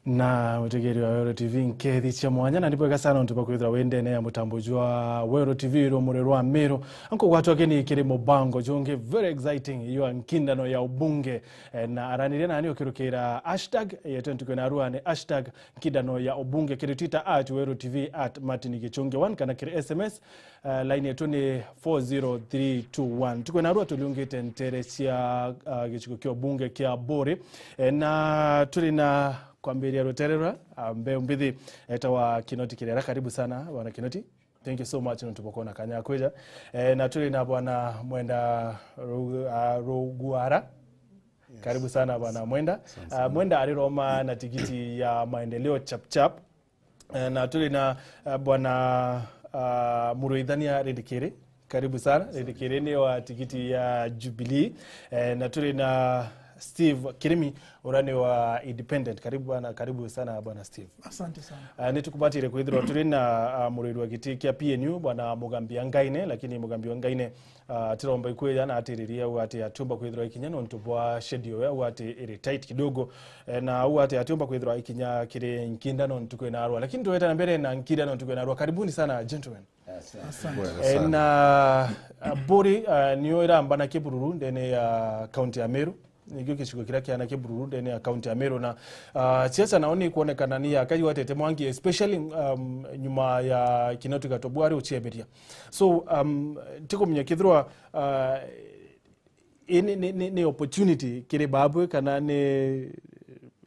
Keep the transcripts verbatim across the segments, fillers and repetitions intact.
Na mwitegeri wa Weru T V, nkethi cia mwanya, na ni bwega sana untu bwa kwithirwa wi ndene ya mutambo jwa Weru T V, rumuri rwa Meru. Nkugwatwa kini kiri mubango jungi very exciting, iyo nkindano ya ubunge. Eh, na araniria nani ukirukira hashtag yetu ntuku ya narua ni hashtag nkindano ya ubunge kiri Twitter at Weru T V at Martin Gichunge one, kana kiri S M S, eh, line yetu ni four zero three two one. Ntuku ya narua turiungite ntere cia, ah, gicigo kia ubunge kia Buuri. Eh, na turi na kwambiria rutere rwa, ah, mbeu mbithi, etawa Kinoti Kirera. Karibu sana, bwana Kinoti. Thank you so much nontu bwa kwona kanya kwija. Eh, na turi na bwana Mwenda Ru-, ah, Rugwara. Karibu sana, bwana Mwenda. Ah, Mwenda ariroma na tigiti ya Maendeleo Chap Chap. Eh, na turi na, eh, bwana, ah, Muruithania Rindikiri. Karibu sana. Rindikiri ni wa tigiti ya Jubilee. Eh, na turi na Steve Kirimi, uria ni wa Independent. Karibu bwana, karibu sana bwana Steve. Asante sana. Ah, ni tukubatire kwithirwa turi na, ah, murwiri wa giti kia P N U, bwana Mugambi Angaine, lakini Mugambi Angaine, ah, atiromba ikwija na atiriria au ati atiumba kwithirwa ikinya nontu bwa schedule ya au ati iri tight kidogo. Eh, na au ati atiumba kwithirwa ikinya kiri nkindano ntuku ya narua. Lakini tuweta na mbere na nkindano ntuku ya narua. Karibuni sana, gentlemen. Asante. Bwega sana. Eh, na, ah, Buuri, ah, niyo irambana Kibururu ndene ya kaunti ya Meru. Nikio gicigo kiria kiana Kibururu ndene ya kaunti ya Meru. Na, ah, siasa nao ni kuonekana ni yakayuatete mwangi, especially, um, nyuma ya Kinoti Gatobwari ucieberia. So, um, tikumenya kethirwa, ah, ii ni, ni, ni, ni opportunity kiri babwe, kana ni,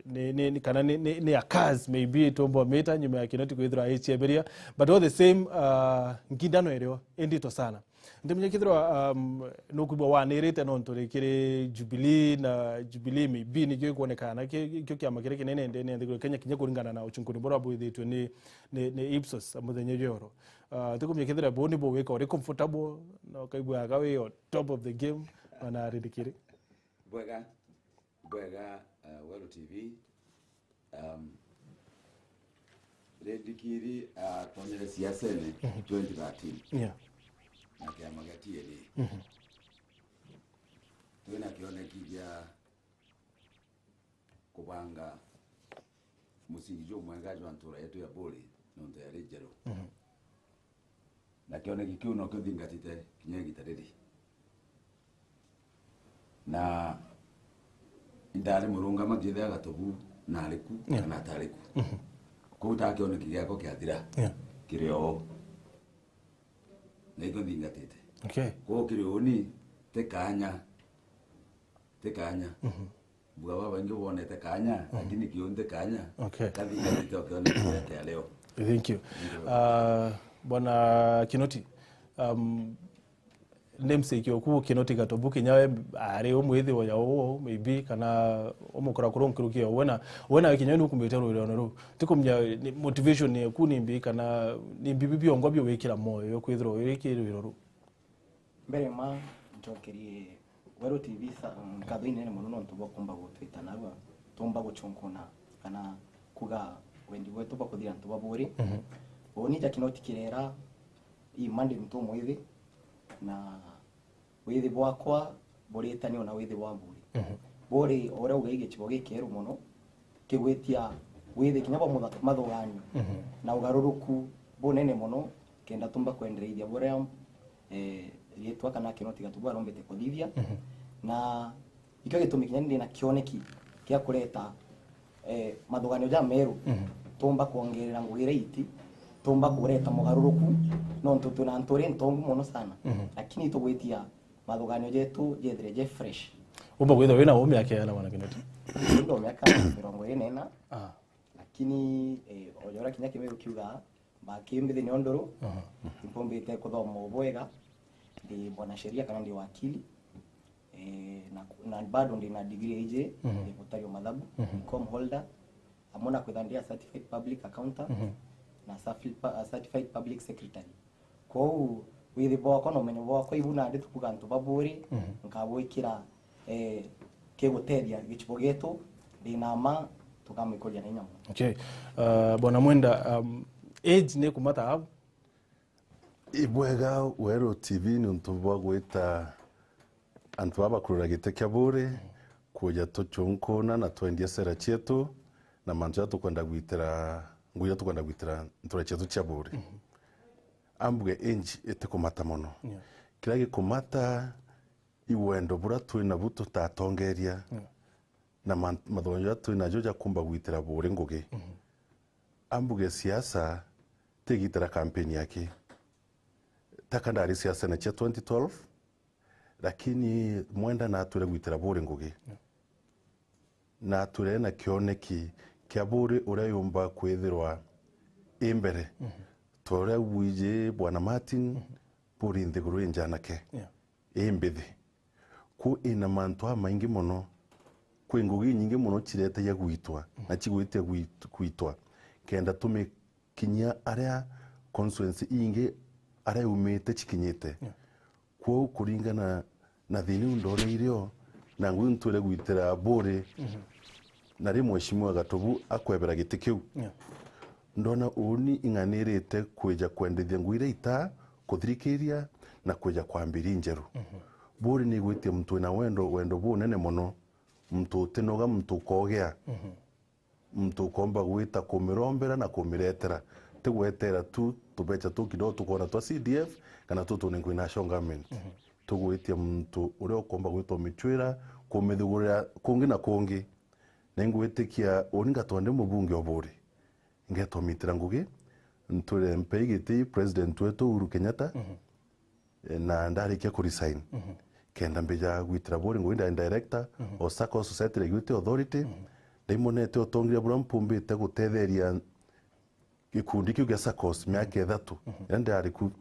ni, ni, ni, kana ni, ni, ni a curse maybe, tumbwa mita nyuma ya Kinoti kwithirwa aicieberia, but all the same, uh, nkindano irio indito sana. Ndimenya kethirwa, um, nukwigua wanirite nontu ri kiri Jubilee, na Jubilee maybe nikio ikwonekana ki-, kio kiama kiria kinene ndene ya nthiguru Kenya, kinya kuringana na uchunkuni buria bwithitwe ni, ni, ni Ipsos muthenya joro. Ah, tikumenya kethira bo ni bo wika uri comfortable, na ukaigua aga wi on top of the game, ona Rindikiri. Bwega, bwega, ah, Weru T V. Um, Rindikiri, ah, atonyere siasene twenty thirteen. Yeah. Na kiama gia T N A. Mhm. Twina kioneki gia kubanga musingi jumwega jwa ntura yetu ya Buuri nontu yari njeru. Mhm. Na kioneki kiu nokio thingatite kinya igita riri. Na indari murungama thiethe agatobu nari ku, yeah, kana atari ku. Mhm. Kuu ta kioneki giakwa kiathira, yeah, kiri oo. Na ikio thingatite. Okay. Kuu kiri uuni, ti kanya. Ti kanya. Mhm. Mbuga babaingi bonete kanya, mhm, lakini kiu nti kanya. Okay. Kathi kathite ukiona kiria kia leo. Thank you. Thank you. Ah, bwana Kinoti, um, namesake oku Kinoti Gatobu kinya we ari umwithio ya uu, maybe, kana umukora kuru nkuruki ya we na, we na kinya we nukumite rwirone ruu. Tikumenya ni motivation yaku ni mbi, kana ni mbi biongo bio wikira moyo yo kwithirwa wikira rwiro ruu. Mbere ma ncokerie Weru T V sa-, nkatho inene mono nontu bwa kumba gutwita narua, tumba guchunkuna kana kuga wendi wetu bwa kuthira antu ba Buuri. Mhm. Uuni ja Kinoti Kirera, i Monday ntu mwithi, na withi bwakwa buritani ona withi bwa Buuri. Mhm. Buuri, o uria ugai gicigo gikeru mono, kigwitia withi kinya bwa mutha-, mathuganio, mhm, na ugaruruku bunene mono, kenda tumba kwendereithia buria, eh, riitwa kana Kinoti Gatubu arombete kuthithia. Mhm. Na ikio gitumi kinya ndi na kioneki kia kureta, eh, mathuganio ja meru, mhm, tumba kwongerera ngugi iria iti, tumba kureta mugaruruku, nontu twina ntu iri ntongu mono sana. Mhm. Lakini tugwitia mathuganio jetu jethire je fresh. Umba kwithirwa wina uu miaka iana, mwana Kinoti? Ndi o miaka mirongo iri na ina. Ah. Lakini, eh, o ja uria kinya Kimiru kiugaa, mbaki mbithi ni o nduru, aha, impumbite kuthoma o bwega, ndi mwanasheria kana ndi wakili, eh, na, na bado ndi na degree iji, mhm, ya gutaria mathabu, mhm, com holder, amwe na kwithira ndi a certified public accountant, mhm, na certifi-, pa-, a certified public secretary. Kwou, withi bwakwa na umenyo bwakwa ibu nandi tukuga antu ba Buuri, mhm, nkabwikira, eh, kigutethia gicigo gietu, ndi na ma tukamikuria na inya mono. Okay. Uh, Bwana Mwenda, um, age ni kumata abu? Ibwega Weru T V niuntu bwa gwita Antu baba bakurura giti kia Buuri, kuja tuchunkuna na twendia sera cietu na mantu jaria tukwenda gwitira, ngugi iria tukwenda gwitira ntura cietu cia Buuri. Ambuge age itikumata mono. Yeah. Kiria gikumata i wendo buria twi nabu tutatongeria. Yeah. Na man-, mathomo jaria twi najo ja kumba gwitira Buuri ngugi. Ambuge siasa ti igita ria kampeni aki. Taka ndari siasene cia twenty twelve, lakini Mwenda natwire gwitira Buuri ngugi. Yeah. Natwire na kioneki kia Buuri uria yumba kwithirwa i mbere. Ta uria bwiji Bwana Martin, Buuri nthiguru injanake. Yeah. I mbithi. Ku ina mantu amaingi mono. Kwi ngugi inyingi mono ciretagia gwitwa na cigwitia gwit-, gwitwa kenda tumikinyia aria constituency ingi aria yumite cikinyite. Yeah. Kwou kuringana na thina iu ndona irio, na ngugi ntwire gwitira Buuri, na ri Mheshimiwa Gatubu akwebera giti kiu. Yeah. Ndona uuni ing'anirite kwija kwendithia ngugi iria itaa kuthirikiria na kwija kwambiria injeru. Buuri ni igwitia muntu wina wendo, wendo bunene mono, muntu utinoga, muntu ukogea, muntu ukomba gwita kumirombera na kumiretera. Ti gwetera tu tubecha tu kidogo tukoona twa C D F kana tu tuni nkwi national government. Tugwitia muntu uria ukomba gwita umicwira, kumithugurira kungi na kungi. Na ingwitikia uuni ngatwa ndi mubunge o Buuri. Ngetwa mitira ngugi, ntwire mpe giti President wetu Uhuru Kenyatta, eh, na ndarikia ku resign. Kenda mbija gwitira Buuri ngugi, ndari director o SACCOS Society Regulatory Authority, ndaimonete utongeria buria mpumbite gutetheria gikundi kiu gia SACCOS miaka ithatu. Iria ndari ku,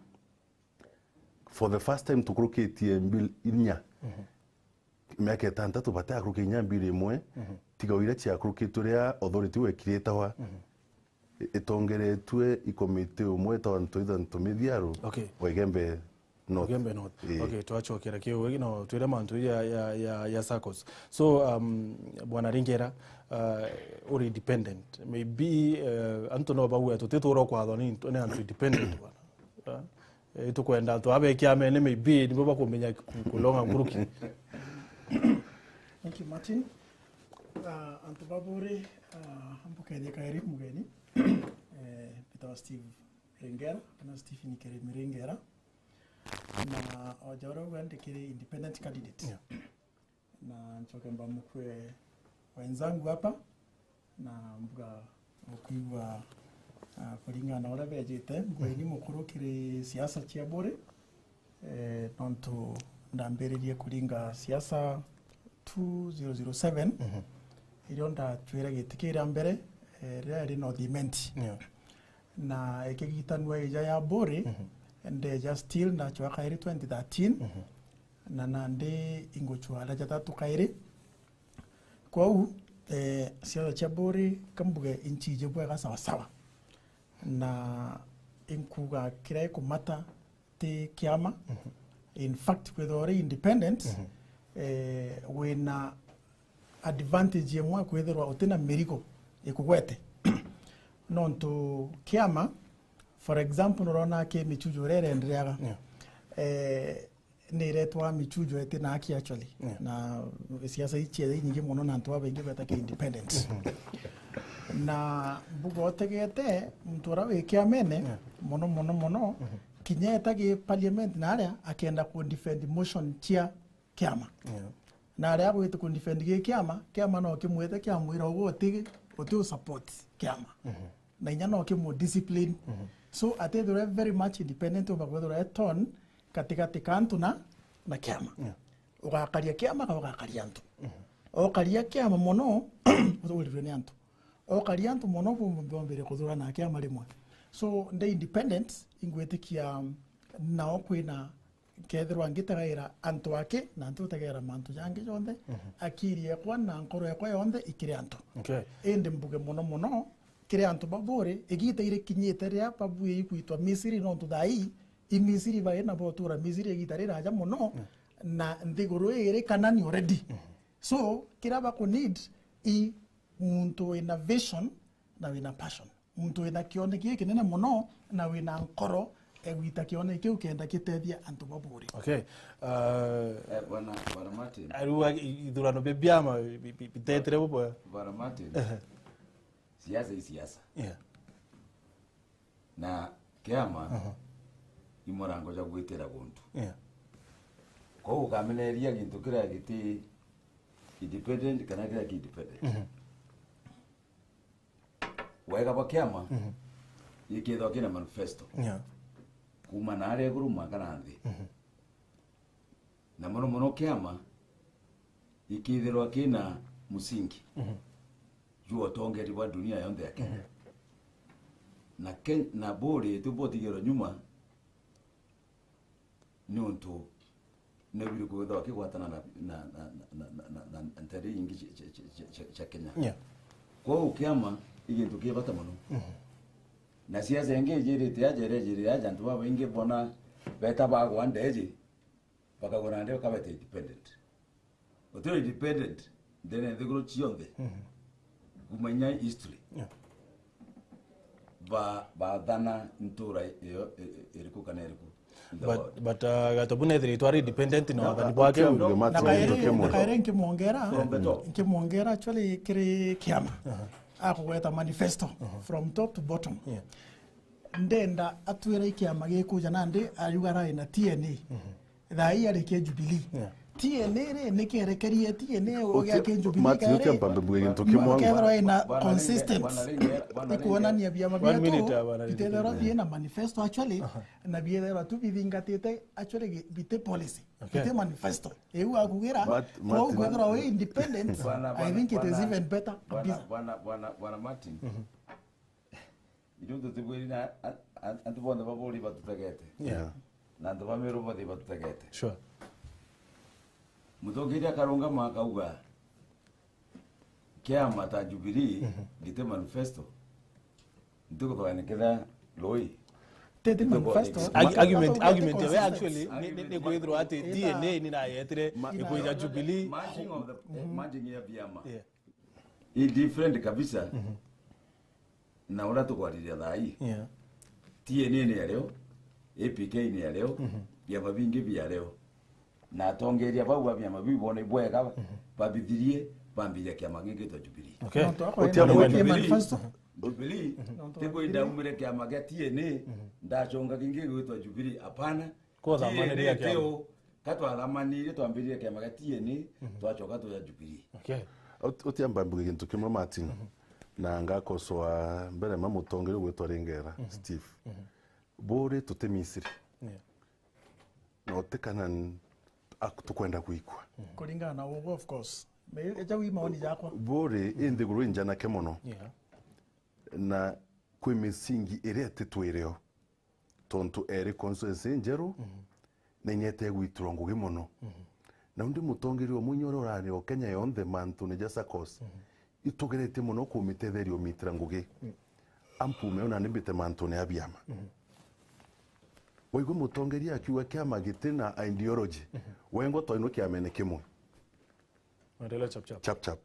for the first time tukurukitie bill inya. Miaka itantatu batiakurukia inya bill imwe, tiga o iria ciakurukitwe ria authority wekiritawa. I-, itongeretue i committee umwe itawa Ntwitha Ntumithiaru, okay, wa Igembe North. Igembe North. Ii. Okay, twachokera kiu, no, twire mantu ya, ya, ya, ya SACCOS. So, um, Bwana Ringera, uh, uri independent. Maybe, uh, antu no bagwe tutitwirwo kwathwa ni, ni antu independent, bwana. Uh, Eh, tukwenda antu abe kiamene maybe nibo bakumenya ku-, kulonga nkuruki. Thank you, Martin. Ah, antu ba Buuri, ah, mbukethie kairi mugeni. Eh, mbitawa Steve Ringera, kana Stephen Kirimi Ringera. Na o ja uria uga ndi kiri independent candidate. Yeah. Na nchoke mbamukue wenzangu hapa, na mbuga gukwigua, ah, kuringana na uria bejite, mbuga ini mukuru kiri siasa cia Buuri, eh, nontu ndambiririe kuringa siasa two zero zero seven, irio ndatwire giti kia mbere, eh, riria ri North Imenti. Yeah. Na ikigitanua ija ya Buuri, ndeja still ndachwa kairi twenty thirteen, na nandi inguchwa ria jathatu kairi. Kwou, eh, siasa cia Buuri kambuge inchiji bwega sawa sawa. Na inkuga kiria ikumata ti kiama. In fact, kwithirwa uri independent, eh, wina advantage imwe kwithirwa utina mirigo ikugwete. Nontu kiama, for example, nurona ki michujo iria irendereaga. Yeah. Eh, ni iretwa michujo itina aki actually. Yeah. Na siasa ici inyingi mono na antu babaingi beta ki independent. Na mbuga utegete muntu uria wi kiamene, yeah, mono, mono, mono, kinya eta gi parliament na aria akenda ku defend motion cia kiama. Yeah. Na aria agwite ku defend gi kiama, kiama no kimwite kiamwira ugu utigi, uti u support kiama. Na inya no kimu discipline. So, atithirwe very much independent, umba kwithirwa e torn katigati ka antu na, na kiama. Yeah. Ugakaria kiama kana ugakaria antu. Ukaria kiama mono, urirwe ni antu. Ukaria antu mono, bu-, bombire kuthurana kiama rimwe. So, ndi independent, ingwitikia nao kwina nkethirwa ngitegaira antu aki, na ntigutegaira mantu jangi jonthe, akiri ekwa na nkoro ekwa yonthe ikiri antu. Okay. Indi mbuge mono mono, kiri antu ba Buuri, igita irikinyite riria babui igwitwa Misiri, nontu thaa ii, i Misiri bari na botura Misiri igita riraja mono, na nthiguru ii iri Kanani already. So, kiria baku need i muntu wina vision na wina passion. Muntu wina kioneki gikinene mono na wina nkoro egwita kione kiu kenda gitethia antu ba Buuri. Okay. Uh, Eh, bwana, bwana Martin. Ariuga i- ithurano bia biama bi- bi- bitetire bubwe. Bwana Martin. Siasa i siasa. Yeah. Na kiama i murango jwa gwitira guntu. Yeah. Kwou ukameneria gintu kiria giti independent kana kiria ki independent. Wega bwa kiama gikethwa kina manifesto Yeah. kuma na aria iguru mwanka na nthi. Na mono mono kiama gikethirwa kina musingi juu utongeri bwa dunia yonthe ya Kenya. Na Ken-, na Buuri itibutigerwa nyuma niuntu ni biri kwithirwa kigwatana na, na, na, na, na, na, na, na ntere ingi cia, cia, cia, cia, cia Kenya. Yeah. Kwou kiama i gintu ki bata mono. Na siasa ingi ijirite aja, irejirire aja, antu babaingi bona beta bagwa ndeji, bakagwa nandi bakabeta independent. Utiri independent ndene nthiguru cionthe. Kuma inya history. Yeah. Ba, bathana ntura iyo i- i- iriku kana iriku? But, but uh, Gatobu nethire itwari independent na wathani bwake. Mati Na ni kairi, gintu kimwe. na kairi nkimwongera, From the top. nkimwongera actually kiri kiama. Akugweta manifesto from top to bottom. Yeah. Ndenda atwira i kiama gikuja nandi ariuga arai na T N A. Thaa ii ari kia Jubilee. Yeah. T N A ri, ni kierekerie T N A ugia kia Jubilee Mati, utia kairi. mpambe mbuge gintu kimwe. Kethirwa ina Bwana Lenge, consistent. Bwana Lenge, Bwana Lenge. Ikuonania biama One minute, bietu uh, Bwana Lenge. bitethirwa biina manifesto actually, na biethirwa tu bithingatite actually gi- biti policy, Okay. biti manifesto. Iu akugira, But, kwou Martin, kwethirwa wi independent, Bwana, I think it is bwana, even better bwana, kabisa. Bwana, bwana, bwana Martin. Ithu tutibwiri na a- a- antu bonthe ba Buuri batutegete. Yeah. Na antu ba Meru bonthe batutegete. Sure. Mutongeria akarungama akauga, kiama ta Jubilee giti manifesto, ntikuthoga niketha rui. Tete manifesto. Argu- argument, Tete argument yawe consistent. actually ni- ni- ni kwithirwa ati D N A ni nayetire ikwija Jubilee. Merging of the, eh, merging ya biama. Yeah. I different kabisa na uria tukwariria thaa ii. Yeah. T N A ni ario, A P K ni ario, biama bingi bi ario. Na atongeria bau ba biama biu bona ibwega, babithirie, bambiria kiama gigitwa Jubilee. Okay. Nontu akwa Utia ina mwene Jubilee Jubilee. manifesto. Jubilee, Nontu tibwi ndaumire kiama gia T N A, ndachonga kingi gwitwa Jubilee, apana. Kwothamaniria T N A kiama. tio, ka twathamanirie twambiririe kiama gia T N A, twachoka tuja Jubilee. Okay. Ut- utiamba mbuge gintu kimwe Martin, na ngakosoa mbere ma mutongeria gwitwa Ringera, Steve. Buuri tuti Misiri. Yeah. Na uti kana n- ak- tukwenda gwikua. Kuringana na uguo, of course. Me- eja wi maoni jakwa. Buuri i nthiguru injanake mono. Yeah. Na kwi misingi iria ititwirio. Tontu eri constituency njeru, na inya itegwitirwa ngugi mono. Na undi mutongeria umwe inya uria urari o Kenya yonthe mantune ja SACCOS, itugeretie mono kumitetheria umitira ngugi. Ampume ona nimbite mantune ya biama. Waigua mutongeria akiuga kiama giti na ideology, wengwa twainwe kiamene kimwe. Maendeleo chap chap. Chap chap.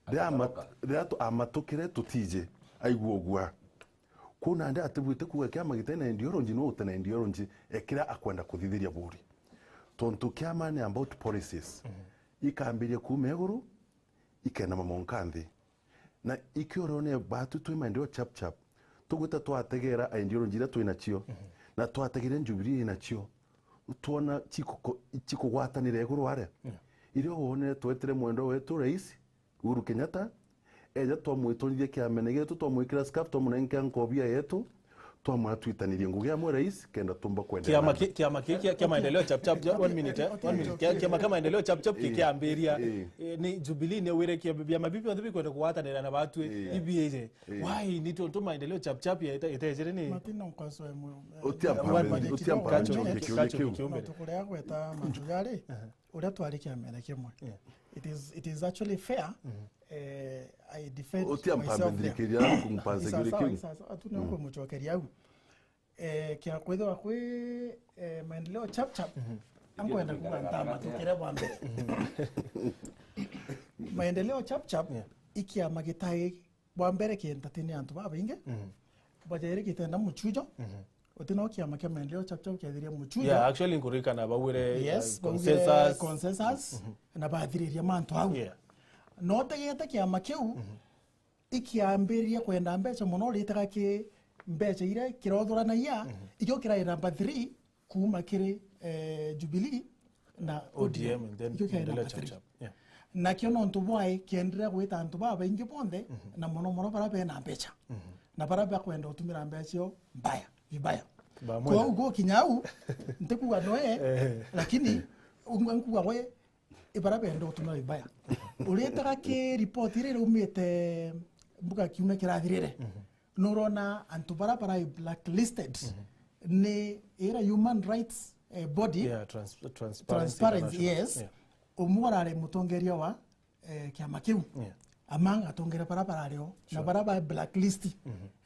Riria ama- riria tu- amatukire tutiji aigua ugua. Kwou nandi atibwite kuuga kiama gitari na ideology, no uti na ideology, ekira akwenda kuthithiria Buuri. Tontu kiama ni about policies. Ikambiria kuuma iguru, ikenama monka nthi. Na ikiorone batu twi maendeleo chap chap, tugwita twategera ideology iria twi nacio, na twategere Jubilee inacio, twona chikuko- chikugwatanira iguru aria. Iria wonere twetire mwendwa wetu rais, Uhuru Kenyatta, eja twamwitonithia kiamene gietu, twamwikira scarf, twamũnengera nkobia yetu, twamwatwitanirie ngugi amwe rais, kenda tumba kwenderea Kiama na mbere. ki- kiama ki- kia kia maendeleo chap chap ja- one minute, eh, one minute. Kia- Kiama kia maendeleo chap chap ki- kiambiria, eh, ni Jubilee ni wire kia biama bibi bionthe bikwenda kugwatanira na batwi ibiije. Why ni tontu maendeleo chap chap ya ita- itejere ni? Martin, no nkosoe mu- Utia eh, mpambe- Martin, utia no mpambe nkosoe njoke kiuria kiu. Tontu kuria gweta mantu jari, uria twari kiamene kimwe. It is, it is actually fair. Eh, I defend Utia mpambe myself there. nthirikiria kumpanza Sawa, kiuria sawa, kiu. Sawa, sawa. Atu ni kumucokeria au. Eh, kia kwithirwa kwi, eh, maendeleo chap chap. Ankwenda kuga ntamatukire bwa mbere. Maendeleo chap chap, ikiama gitai bwa mbere kientatini antu babaingi. Bwa jairi gitenda muchujo. Uti no kiama kia Maendeleo Chap Chap kiathiria muchujo. Yeah, actually, nkuririkana baugire, yes, uh, baugire consensus. Consensus, na bathiriria mantu au. Yeah. No tegete kiama kiu, ikiambiriria kwenda mbeca mono, ritega ki mbeca iria kirothuranagia, ikio kirai number three kuuma kiri, eh, Jubilee na O D M, and then ikio kirai Maendeleo number Chap three. Chap. Yeah. Nakio nontu bwae kienderea gwita antu babaingi bonthe, na mono mono baria bena mbeca. Na baria bakwenda gutumira mbeca cio mbaya, vibaya. Bamwe. Kwou gukinya au, ntikuga noe, lakini nkuga we, ibara benda gutumira vibaya. Uritega ki report iria iraumite mbuga kiumia kirathirire, nurona antu bara bara blacklisted ni ira human rights, eh, body. Yeah, trans-, Transparency International. Yes. Yeah. Umwe urari mutongeria wa, eh, kiama kiu. Yeah. Among atongeria bara barari o, na bara ba blacklist.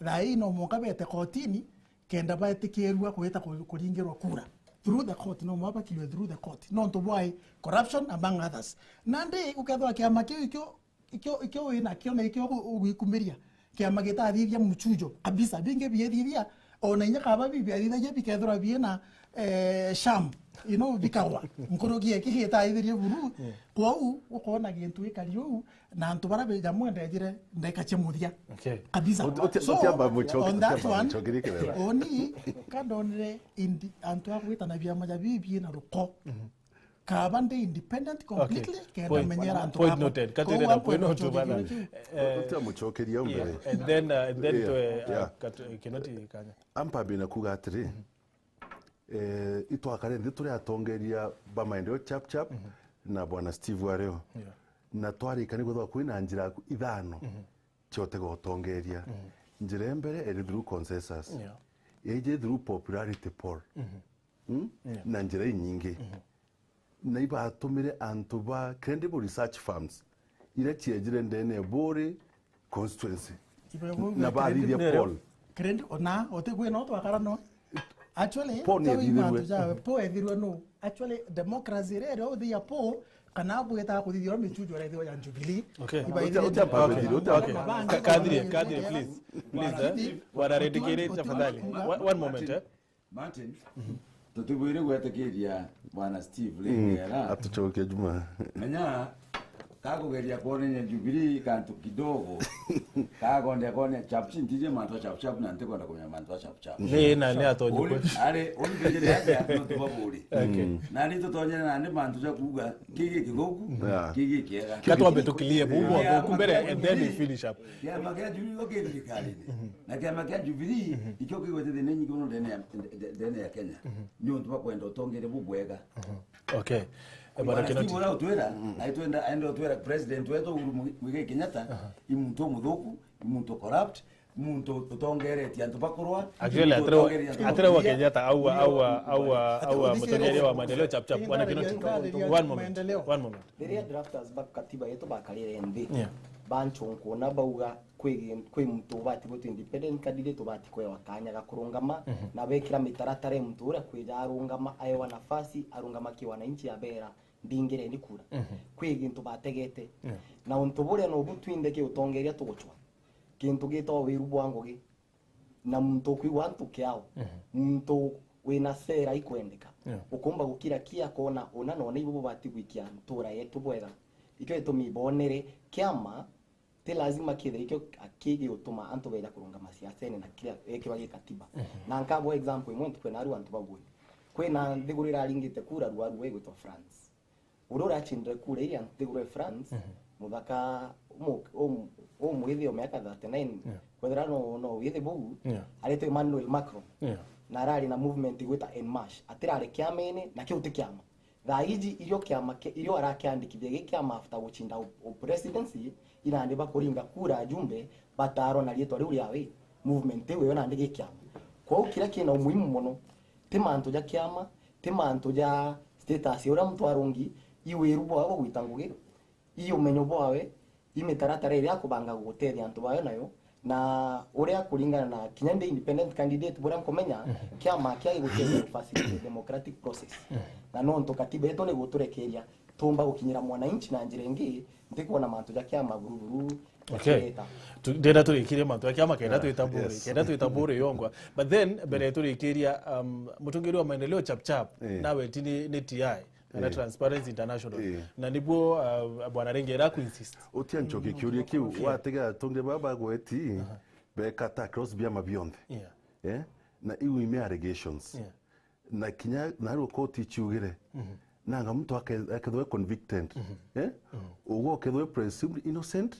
Thaa ii no mwanka bete kotini, kenda baetikirua kwita ku-, kuringirwa kura through the court, no mwa bakirwe through the court, nontu bwa corruption, among others. Nandi ukethwa kiama kiu ikio, ikio, ikio wina kio na ikio ugu-, ugwikumiria, kiama gitathithia muchujo kabisa, bingi biethithia, ona inya kaba bibiathithagia bikethirwa biina, eh, sham, you know, bikagwa. Nkuruki eki gitaithirie buru. Kwou ukona gintu gikari uu, na antu bara beja mwendejire ndeka cia muthia. Okay. Kabisa. Uti-, uti-, so, utiamba muchoke-, on that utiamba one, muchokerie kirero. Oni kandonire indi-, antu a gwitana biama ja bibi na ruko. Kaba ndi independent completely, kenda menyera antu bakwa. Point noted. Katwire na point noted, brother. Eh, utiamuchokeria mbere. Yeah. And then, uh, and then to, uh, Kinoti Kanya. Ampa bina kuga atiri, eh, itwakare nthi turi atongeria ba Maendeleo Chap Chap na Bwana Steve Areo. Yeah. Na twarikania kwithirwa kwina njira ithano cia utega utongeria. Njira ya mbere iri through consensus. Yeah. Iji through popularity poll. Mm? Yeah. Na njira inyingi. Na ibatumire antu ba credible research firms iria ciejire ndene ya Buri constituency. Na bathithia poll. Credible, na uti kwina twakara no. Actually, poll ni ethithirwe. Poll ethirwe no. Actually, democracy iria iri uthia poll, kana bwita kuthithia michujo ira ithio ya Jubilee. Okay. Iba utia, ithithirwe. Utia mpambithiri, utia. Okay. Ka-, Kadiri, Kadiri, please. Please, eh. Lakini, bwana Redikiri, tafadhali. One, one moment, eh. Martin, tutibwire gwetikiria Bwana Steve ringi era. Atucoke Juma. Menya, kakugeria kwonania Jubilee kantu kidogo. Kakwenda kwonania Chap Chap, ntije mantu a Chap Chap na ntikwenda kumenya mantu a Chap Chap. Ni, na ni atonye kwe. Ari, uri mbijire aja, no tubaburi. Okay. Na ni tutonyere na ni mantu ja kuuga, kigi kithuku, kigi kiega. Katwambe tukilie bubu, yeah, athuku mbere, and then we finish up. Kiama kia Jubilee giki thirikari-ini. Na kiama kia Jubilee, ikio kigwete thina inyingi mono ndene ya, nde-, ndene ya Kenya. Ni untu bwa kwenda utongeria bubwega. Okay. Bwana Kinoti. Steve uria utwira, aitwenda, aenda utwira president wetu Uhuru Muigai Kenyatta, i muntu umuthuku, i muntu corrupt, i muntu utongeretie antu bakurwa. Actually, atira wa Kenyatta, aua, aua, aua, aua mutongeria wa Maendeleo Chap Chap. Bwana Kinoti. One moment. One moment. Riria drafters ba katiba yetu bakarire nthi, yeah, banchonkona bauga kwi, kwi muntu ubati gwitwa independent candidate ubati kwewa kanya ga kurungama, na bekira mitaratara ya muntu uria kwija arungama, aewa nafasi, arungama ki wananchi, abera, "Ndingireni kura." Kwi gintu bategete. Yeah. Na untu buria nobu twinthe ki utongeria tuguchwa. Gintu gitagwa wiru bwa ngugi. Na muntu ukwigua antu kiao, muntu wina sera ikwendeka, yeah, ukumba gukira ki akona una na una ibo bubati gwikia ntura yetu bwega. Ikio gitumi bonere kiama ti lazima kithire ikio ki-, gigutuma antu beja kurungama siasene na kiria ekirwa gi katiba. Na nkabwa example imwe, ntuku ina aru antu bagwe. Kwina nthiguru iraringite kura ruarua igwitwa France. Uria urachindire kura iria nthiguru ya France, muthaka umu-, um-, umwithi o miaka thirty-nine, yeah, kwethira no, no withi buu, yeah, aretwa Emmanuel Macron. Yeah. Na arari na movement igwita En Marche. Atirari kiamene, na kiu ti kiama. Thaa iji irio kiama ki-, irio arakiandikithia gi kiama after guchinda u-, u presidency, irandi bakuringa kura ajumbe, batarwa na riitwa riu riawe, movement iu yo nandi gi kiama. Kwou kiria kina umuhimu mono, ti mantu ja kiama, ti mantu ja status ya uria muntu arungi, i wiru bwawe bwa gwita ngugi, i umenyo bwawe, i mitaratara iria akubanga gutethia antu bayo nayo, na uria kuringana na kinya ndi independent candidate buria nkumenya, kiama kia gigutethia gu facilitate democratic process. Na nontu katiba yetu ni guturekeria tumba gukinyira mwananchi na njira ingi, ntikwona mantu ja kiama buruburu, Okay. Ndenda turikirie mantu ya kiama kenda twita bure, kenda twita bure yongwa. But then, mbere turikiria, um, mutungiri wa maendeleo chap chap, nawe ti ni, ni T I, kana Transparency International. Na nibuo, uh, bwana Rengera ku insist. Utia nchoke kiuria kiu, watega atonge baba gweti, beka ta cross biama bionthe. Yeah. Eh? Na iu ime allegations. Yeah. Na kinya narua koti ichiugire, nanga muntu ake-, akethwe convicted, eh? Ugo ukethwe presumed innocent,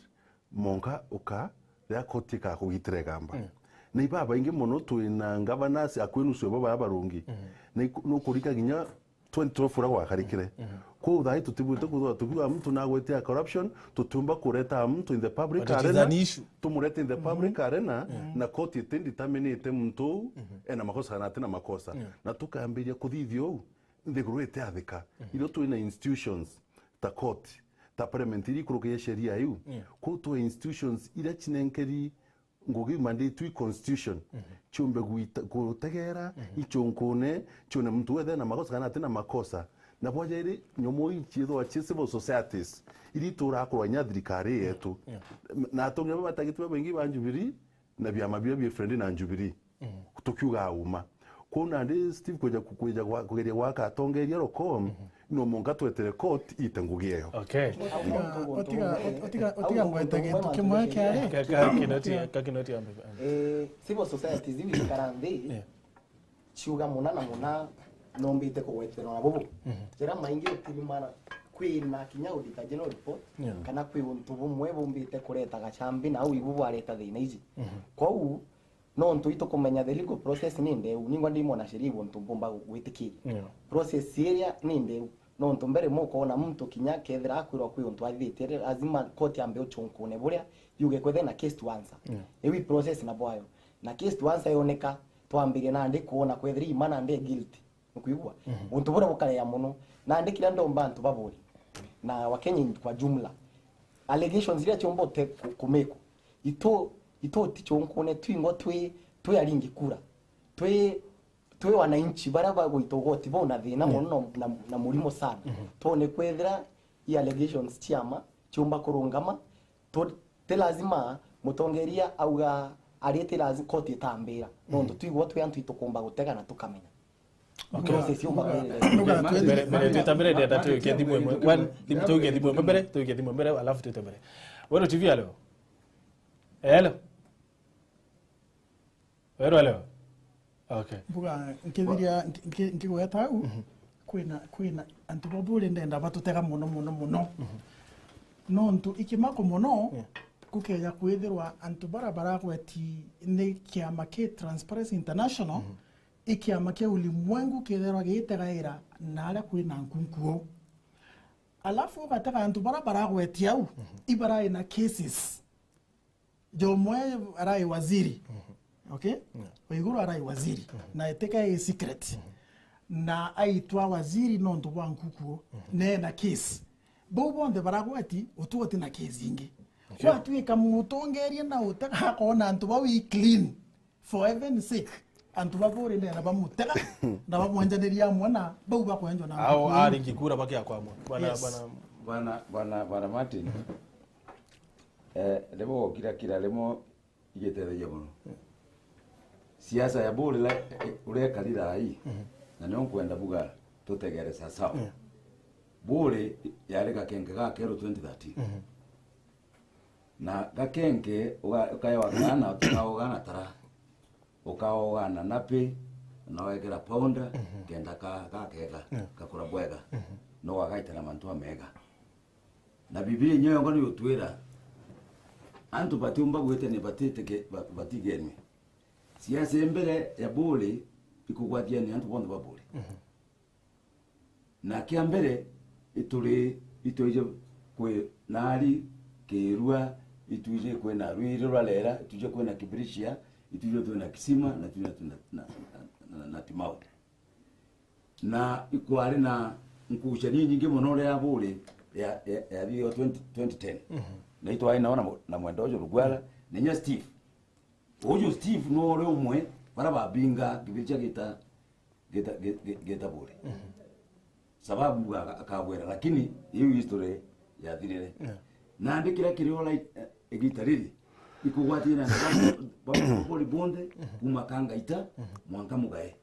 monka uka, riria koti ikakugitira igamba. Na ibabaingi mono twina governors akwenu cio baba barungi. Na iku-, nukurika kinya twenty twelve uria gwakarikire. Kwou thaai tutibwite kwithirwa tukiuga muntu nagwetia corruption, tutiumba kureta muntu in the public arena, tumurete in the public arena, na koti itideterminite muntu uu ena makosa kana atina makosa. Na tukambiria kuthithia uu, nthiguru itiathika. Irio twina institutions ta court, ta parliament iria ikurukia sheria iu. Kwou twi institutions iria chinenkeri ngugi mandate twi constitution, chiumbe gwita-, gutegera, ichunkune, chione muntu wethe na makosa kana atina makosa. Na bwa jairi, nyomo ii chiithwa chi civil societies, iria iturakurwa inya thirikari yetu. Na atongia baba batagiti babaingi ba Jubilee, na biama biria bi friendly na Jubilee, tukiuga uma. Kwou nandi Steve kwija ku-, kwija gwa-, kugeria gwaka atongeria roko, no monka twetere court ite ngugi eyo. Okay. Otiga, otiga, otiga, otiga ngwete gintu kimwe kiari. Ka, ka kinoti, ka kinoti ambe. Eh, civil societies iu ikara nthi, ciuga muna na muna nombite kugweterwa na bubu. Njira maingi utirimara kwina kinya auditor general report, kana kwi untu bumwe bumbite kureta gachambi na au ibu bwareta thina iji. Kwou, nontu itukumenya the legal process ni ndeu, ningwa ndi mwanasheria ibu untu mbumba gwitikiria. Process iria ni ndeu, nontu mbere mukoona muntu kinya kethira akwirwa kwi untu athithitie, lazima court ambe uchunkune buria yuge kwethira na case to answer. Iu i process na bwayo. Na case to answer yoneka, twambirie nandi kwona kwethira ima nandi e guilty. Nukwigua? Untu buria bukareya mono. Nandi kiria ndomba antu baburi, na Wakenya kwa jumla, allegations iria ciomba ute ku-, kumikwa, itu, itu tichunkune twingwa twi, twi aringi kura. Twi, twi wananchi baria bagwita ugoti bau na thina mono na, na, na murimo sana. Twone kwethira i allegations ciama ciumba kurungama, tu-, ti lazima mutongeria auga ari ti lazima koti itambira. Nontu twigwa twi antu itukumba gutega na tukamenya. Okay. Process yumba kwithira. Mbere, mbere, twita mbere, ndenda tuikie thimu imwe. One, thimu, tuikie thimu imwe mbere, tuikie thimu mbere, alafu twite mbere. Weru T V, hello. Hello. Weru, hello. Okay. Mbuga, nkithiria, nki-, nki-, nkigweta au, kwina, kwina antu ba buri ndenda batutega mono, mono, mono. Nontu ikimako mono, gukeja kwithirwa antu bara baragweti ni kiama ki Transparency International, i kiama kia ulimwengu kithirwa gitegaira na aria kwina nkunkuo. Alafu ugatega antu bara baragweti au, ibarai na cases. Jomwe arai waziri. Okay? Waiguru arai waziri. Na etika i secret. Na aitwa waziri nontu bwa nkukuo. Nena case. Bau bonthe baragweti, utuoti na case ingi. Okay. Gwatuika mutongeria na utega akona antu bau i clean. For heaven's sake, antu ba buri ndenda bamutega, na bamwenjaniria amwe na bau bakwenjwa na nkukuo. Au aringi kura bakia kwamwe. Bwana, yes. Bwana, bwana, bwana, bwana Martin, eh, rimwe gokira kira rimwe igitethagia mono. Siasa ya buri la, eh, uria ikari rai, na nio nkwenda buga tutegere sawasawa. Buri yari gakenge ga keru twenty thirteen. Na gakenge uga-, ukaewa kaana, utikaogana tara. Ukaogana napi, na wekira powder, kenda ka-, gakega, gakura bwega. No gagaita na mantu amega. Na Bibilia inyo yongo ni utwira, antu batiumba gwitania batitike-, ba-, batigenwe. Siasa mbere ya buri ikugwathiania antu bonthe ba buri. Na kia mbere, ituri, itwije kwi nari, kirua, itwije kwina rwiri rwa rera, itwije kwina Kibirichia, itwije twina Kisima, na twina, twina, na, na, na, na Timau. Na ikwari na nkucanio inyingi mono ria buri ya, ya, ya thio twenty, twenty ten. Na itwari nao na mu-, na mwenda uju Rugwara, na inya Steve. Uju Steve no uri umwe bara babinga Kibirichia gita, gita, gi-, gi-, gita buri. Sababu aka-, akagwira, lakini iu history yathirire. Nandi kiria kiri ora, eh, Igita riri, ikugwatire na antu ba, ba, ba Buri bonthe, kuma Kangaita mwanka Mugae,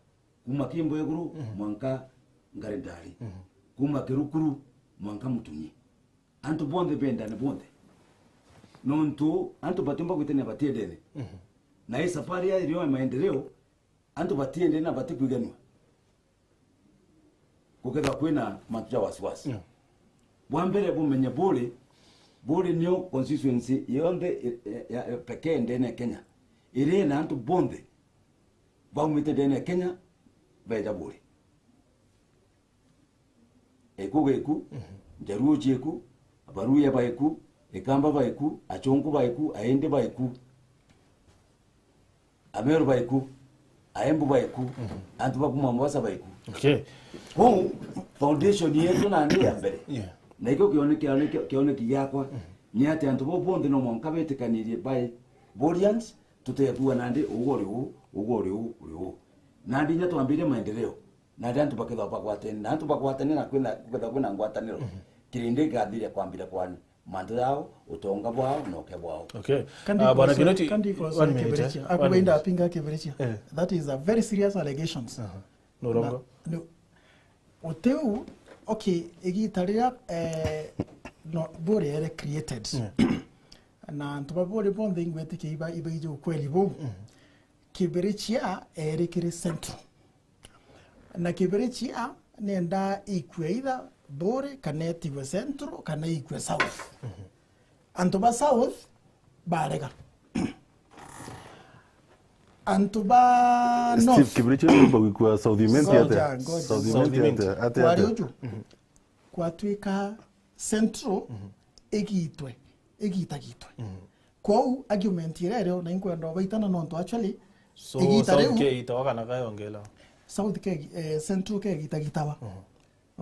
kuma Kimbo Iguru mwanka Ngarindari, kuma Kirukuru mwanka Mutunyi. Antu bonthe bendane bonthe. Nontu antu batiumba gwitania batiendene. Na ii safari ya irio ya maendeleo, antu batiendene na batikwiganua. Gukethirwa kwina mantu ja wasiwasi. Yeah. Bwa mbere bumenye Buri, Buri nio constituency yonthe i-, i-, ya, ya pekee ndene ya Kenya, iria ina antu bonthe baumite ndene ya Kenya beja Buri. Eku geku, Njaruo cieku, Abaruya baeku, Ekamba baeku, Achungu baeku, Aindi baeku, Ameru baeku, Aembu baeku, antu ba kuma Mombasa baeku. Okay. Kou foundation yetu nandi ya mbere. Yeah. Na ikio kione-, kione-, kioneki giakwa, ni ati antu bau bonthe no mwanka betikanirie by Burians, tutekua nandi ugu uri uu, ugu uri uu, uri uu. Nandi inya twambirie maendeleo. Na riria antu bakethirwa bagwatene, na antu bagwatene na kwina, kwithirwa kwina ngwataniro, kirindi gigathiria kwambira kwani mantu jao, utonga bwao, na uke bwao. Okay. Kandi Ah, Bwana ikosa-, Kinoti, kandi ikosa one minute, kibirichia. Eh, one Akuba inda minute. Apinga kibirichia. Eh. That is a very serious allegations. Aha. Nurongo. Na, nu-, utiu, okay, igita riria, eh, no, Buri ere created. Yeah. Na antu ba Buri bonthe ingwetikia iba, ibaiji ukweli buu. Mm. Kibirichia eri kiri Central. Na Kibirichia nenda ikue either Buri, kana itigwe Central, kana ikue South. Mhm. Antu ba South barega. Antu ba Steve North. Kibirichia ndio bagwikua South Imenti Ngoja, ate. Ngoja. South South Imenti Imenti. Ate, ate, Kwari ate. Uju. Mhm. Kwatuika Central Mhm. igitwe, igitagitwe. Mhm. Kwou argument iria irio na inkwenda ubaitana nontu actually So, igita South riu ke itawa kana kayongela? South ke, eh, Central ke gitagitawa. Mhm.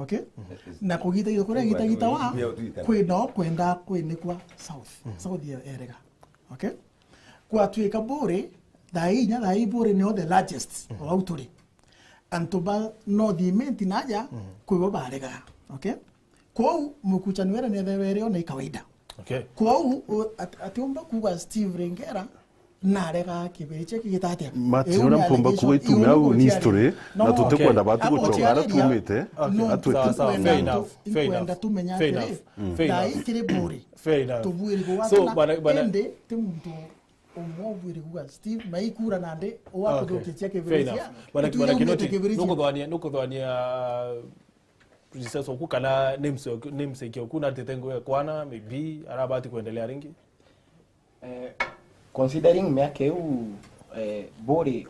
Okay? Mhm. Na kugitagitwa kuria gitagitawa, kwina kwenda kwinikwa South. Mhm. South ya erega. Okay? Kwatuika Buri, thaa inya, thaa ii Buri nio the largest Mhm. o au turi. Antu ba North Imenti naja, Mhm. kwibo baregaga. Okay? Kwou mukuchani were ni ethairwa iri ona i kawaida. Okay. Kwou, u-, at-, atiumba kuuga Steve Ringera narega kibirichia kigita atia? Mati, Iu uria ni mpumba allegation, kuuga iu itume ni au ni guchiaria. History, No, na no. Tutikwenda Okay. batu Amu gucoka aria guchiaria. Tuumite. Okay. No, Atwite. Sawa, sawa. Fair inkwenda enough. tu-, Fair inkwenda enough. Tumenya Fair atiri, enough. Fair thaa enough. ii kiri Buri. Fair enough. Tubwiri So, gugwatana, bana, bana, indi ti muntu umwe ubwiri kuuga Steve, maikura nandi Okay. ugakuthukichia Fair kibirichia. enough. Bana, Itu bana iumite Kinoti, kibirichia. nukuthwania, nukuthwania princess oku kana namesake, namesake oku natite ngugi ya kwana, maybe arabati kuendelea ringi? Eh, considering miaka iu, eh, Buri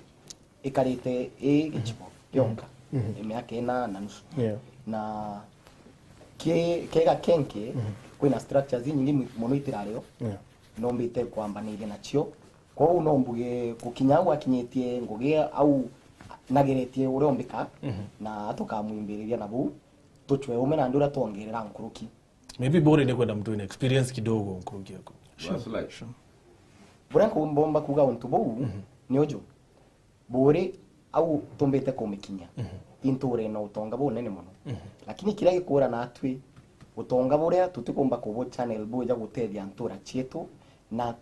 ikarite i gicigo gionka, Mhm. miaka ina na nusu. Yeah. Na ki-, kiega kenke, Mhm. kwina structures inyingi mu-, muno itirario, Yeah. nombite kwambaniria nacio. Kwou no mbuge gukinya au akinyitie ngugi au nageretie uria ombika, Mhm. na tukamwimbiriria na buu, tuchwe ume nandi uria twongerera nkuruki. Maybe Buri ni kwenda mtu ina experience kidogo nkuruki yako. Sure. Buria nku-, mbomba kuuga untu buu Mhm. ni uju. Buri au tumbite kumikinya. Mhm. Inture na utonga bunene muno. Mhm. Lakini kiria gikura natwi, utonga buria tutikumba kubu channel buja gutethia ntura cietu, na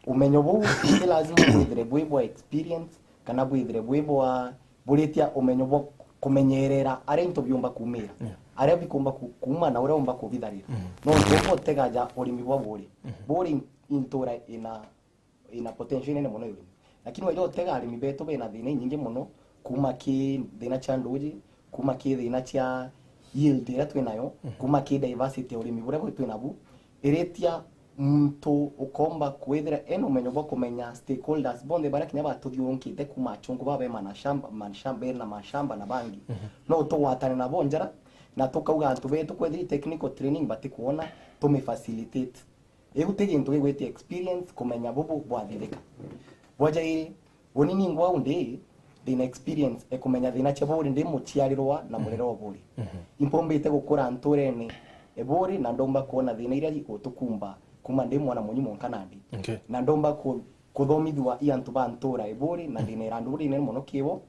umenyo buu ti lazima bwithire bwi bwa experience, kana bwithire bwi bwa, buritia umenyo bwa kumenyerera aria into biumba kumira, Yeah. aria bikumba ku-, kuuma na uria umba kubitharira. Mhm. No ntuumba utegaja urimi bwa Buri. Mhm. Buri intura ina, ina potential inene muno ya urimi. Lakini waja utega arimi betu bena thina inyingi muno, kuuma ki thina cia nduji, kuuma ki thina cia yield iria twinayo, Mhm. kuuma ki diversity ya urimi buria bwi twinabu, iritia muntu ukomba kwithira ena umenyo bwa kumenya stakeholders bonthe baria kinya batuthiurunkite, kuuma achungu baba be manashamba, mashamba, na mashamba na bangi. Mhm. No tugwatane nabo njara, na tukauga antu betu kwethira i technical training batikuona, tume facilitate. Iu ti gintu gigwitia experience kumenya bubu bwathithika. Bwa jairi, uni ningwa au ndi, ndina experience e kumenya thina cia Buri ndi muciarirwa na Mhm. murerwa Buri. Mhm. Impombite gukura nturene e Buri na ndomba kuona thina iria igutukumba kuma ndi mwana munyi mwanka nandi. Okay. Na ndomba ku-, kuthomithua i antu ba ntura e Buri na Mhm. ndina irandu rinene muno kibo.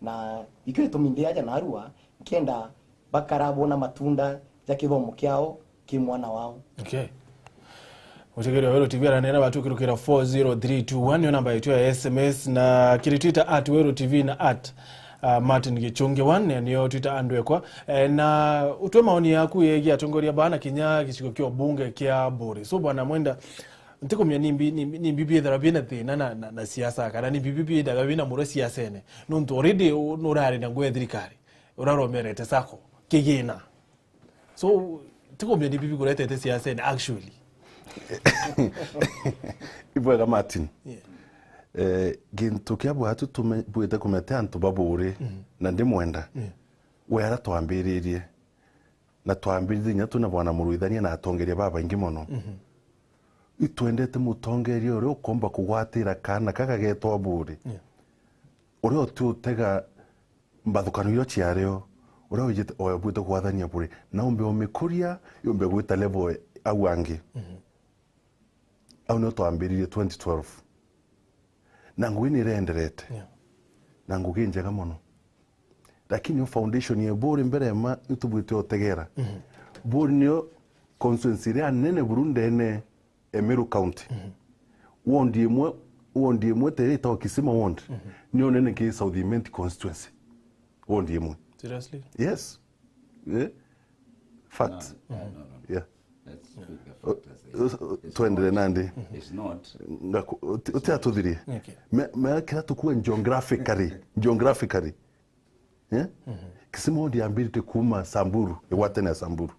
Na ikio gitumi ndi aja narua, nkenda bakara bona matunda ja kithomo kiao ki mwana wao. Okay. Mutegeri wa Weru T V aranena batu kirukira four zero three two one, niyo namba yetu ya S M S, na kiri Twitter at Weru T V na at, uh, Martin Gichungi one, niyo Twitter andwekwa. Eh, na utwe maoni yaku yegi atongoria bana kinya gicigo kio bunge kia Buuri. So, bwana Mwenda, ntikumenya nimbi, nimbi, nimbi biethera bina thina na, na, na siasa, kana nimbi biethaga bina muro siasene. Nontu already u-, nurari na ngwe thirikari, uraromerete sacco, kigina. So, tikumenya ni bibi kuretete siasene, actually. Ibwega, Martin. Yeah. Eh, gintu kia bwatu tume-, bwite kumete antu ba Buuri, na ndimwenda. Yeah. We ara twambiririe, na twambiririe inya tu na bwana Muruithania na atongeria babaingi mono. Itwendete mutongeria uria ukomba kugwatira kaana kaka getwa Buuri. Yeah. Uria uti utega mbathukano iria ciario, uria wijite, oya bwite gwathania Buuri, na umbe umikuria, yumbe gwita level au angi. Au nio twambiririe twenty twelve. Na ngugi ni irenderete. Yeah. Na ngugi njega mono. Lakini yo foundation ya Buuri mbere ma itubwite utegera. Buuri niyo constituency iria nene buru ndene e Meru County. Ward imwe, ward imwe te itagwa Kisima ward, niyo nene ki South Imenti constituency. Ward imwe. Seriously? Yes. Eh? Fact. No, no, no, no. Yeah. Let's put the fact as it is. Uh, uh, tuendere nandi. It's not. Ngaku-, uti-, uti atuthirie. Okay. Me, me kira tukue geographically, geographically. Eh? Kisima ward yambirite kuma Samburu, igwatene ya Samburu.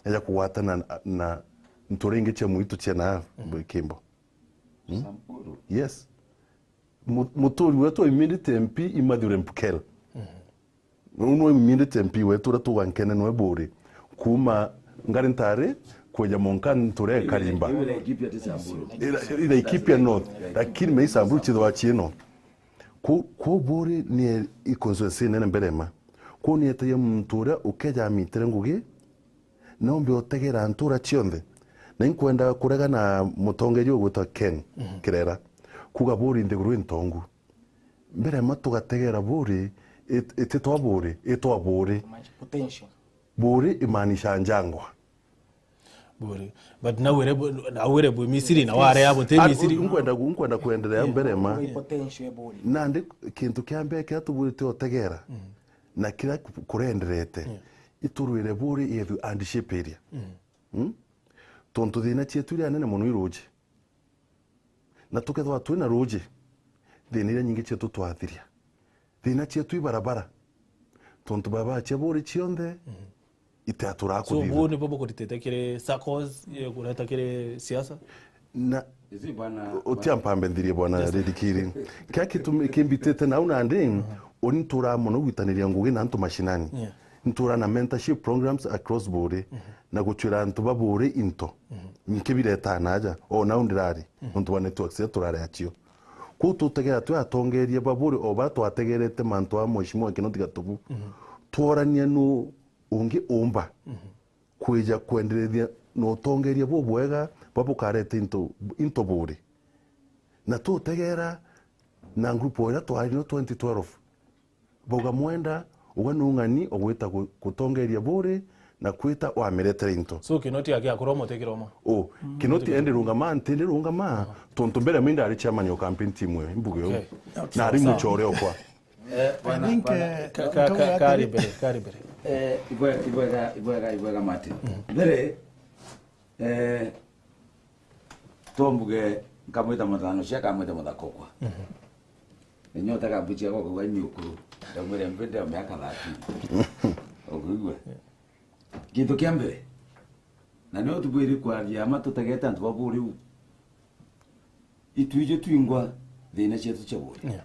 Eja kugwatana na, na ntura ingi cia mwitu cia na Kimbo. Samburu. Yes. Mu-, muturi wetu wa immediate M P i Mathew Rempkel. Uu nwe immediate M P wetu uria tugankene nwe Buuri. Kuma Ngari Ntari kweja Monka ntura ya Karimba. Iu Laikipia ti Samburu. Ira, ira Laikipia North. Lakini me Samburu chithwa chieno. Ku, ku Buuri ni i constituency nene mbere ma. Ku ni etagia muntu uria ukeja amitire ngugi, na umbe utegera ntura cionthe. Na inkwenda kurega na mutongeria ugwitwa Ken Kirera. Kuga Buuri nthiguru intongu. Mbere ma tugategera Buuri, it-, ititwa Buuri, itwa Buuri. Kumaanisha potential. Buuri imaanisha njangwa. Buuri. But na wire bu-, na wire bu Misiri, na ware ya buti Misiri. Nkwenda, nkwenda kuendelea mbere ma. Potential ya Buuri. Nandi kintu kia mbere kiria tubwirite utegera, na kiria ku-, kurenderete, iturwire Buuri yethwe and shape area. Mm? Tontu thina cietu iria nene mono i ruuji. Na tukethwa twina ruuji, thina iria nyingi cietu twathiria. Thina cietu i barabara. Tontu barabara cia Buuri cionthe, itiaturaa kuthithua. So, buu nibo bukuritite kiri saccos, eh, kureta kiri siasa? Na utia mpambe nthirie bwana Redikiri. Kia kitumi kimbitite nau nandi, uni nturaa mono gwitaniria ngugi na antu mashinani. Yeah. Nturaa na mentorship programs across Buuri, na gucwira antu ba Buuri into. Nkibireta naja, o nau ndirari, nontu bwa networks iria turari acio. Kwou tutegera twi atongeria ba Buuri o baria twategerete mantu a Mheshimiwa Kinoti Gatubu. Tworania nu ungi umba kwija kwenderethia na utongeria bubwega bwa bukarete into, into Buuri. Na tutegera na group o iria twari no twenty twelve. Bauga Mwenda, uga ni ung'ani ugwita gu-, gutongeria Buuri na kwita wamiretere into. So, Kinoti agiakorwo mutikiroma? O, Kinoti endi rungama, ntindi rungama, tontu mbere mi ndari chairman o campaign team iyo, mbuge u. Okay. Na ari muchore okwa. Eh, I bwana, think, bwana. Eh, Ka-, ka-, ka-, kari mbere, kari mbere. Eh, ibwe-, ibwega, ibwega, ibwega, Martin. Mbere, eh, to mbuge, nkamwita muthano cia, akamwita muthakokwa. Inyota kambuchia gwa kuga ni ukuru. Ndaumire mbinde ya miaka thirteen. Ukuigua? Kintu kia mbere, na nio tubwiri kwaria ma tutegete antu ba Buuri u. Itwiji twingwa thina cietu cia Buuri. Yeah.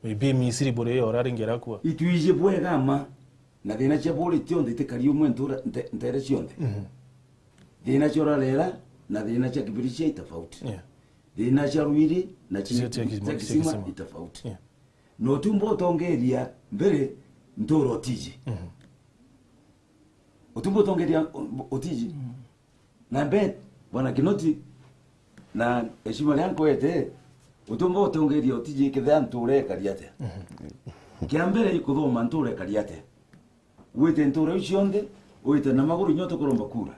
Maybe Misiri Buuri iyo uraringera kuo. Itwiji bwega ma, na thina cia Buuri cionthe itikari umwe ntura, nte-, ntere cionthe. Thina cia Urarera na thina cia Kibirichia i tofauti. Yeah. Thina cia Rwiri na cia, cia Kisima, cia Kisima i tofauti. Yeah. Na utiumba utongeria mbere ntura utiji. Utiumba utongeria utiji. Na mbere, Bwana Kinoti, na heshima ria nkwete, utiumba utongeria utiji kethira ntura ikari atia. Kia mbere ikuthoma ntura ikari atia. Wite ntura iu cionthe, wite na maguru inya utikuromba kura.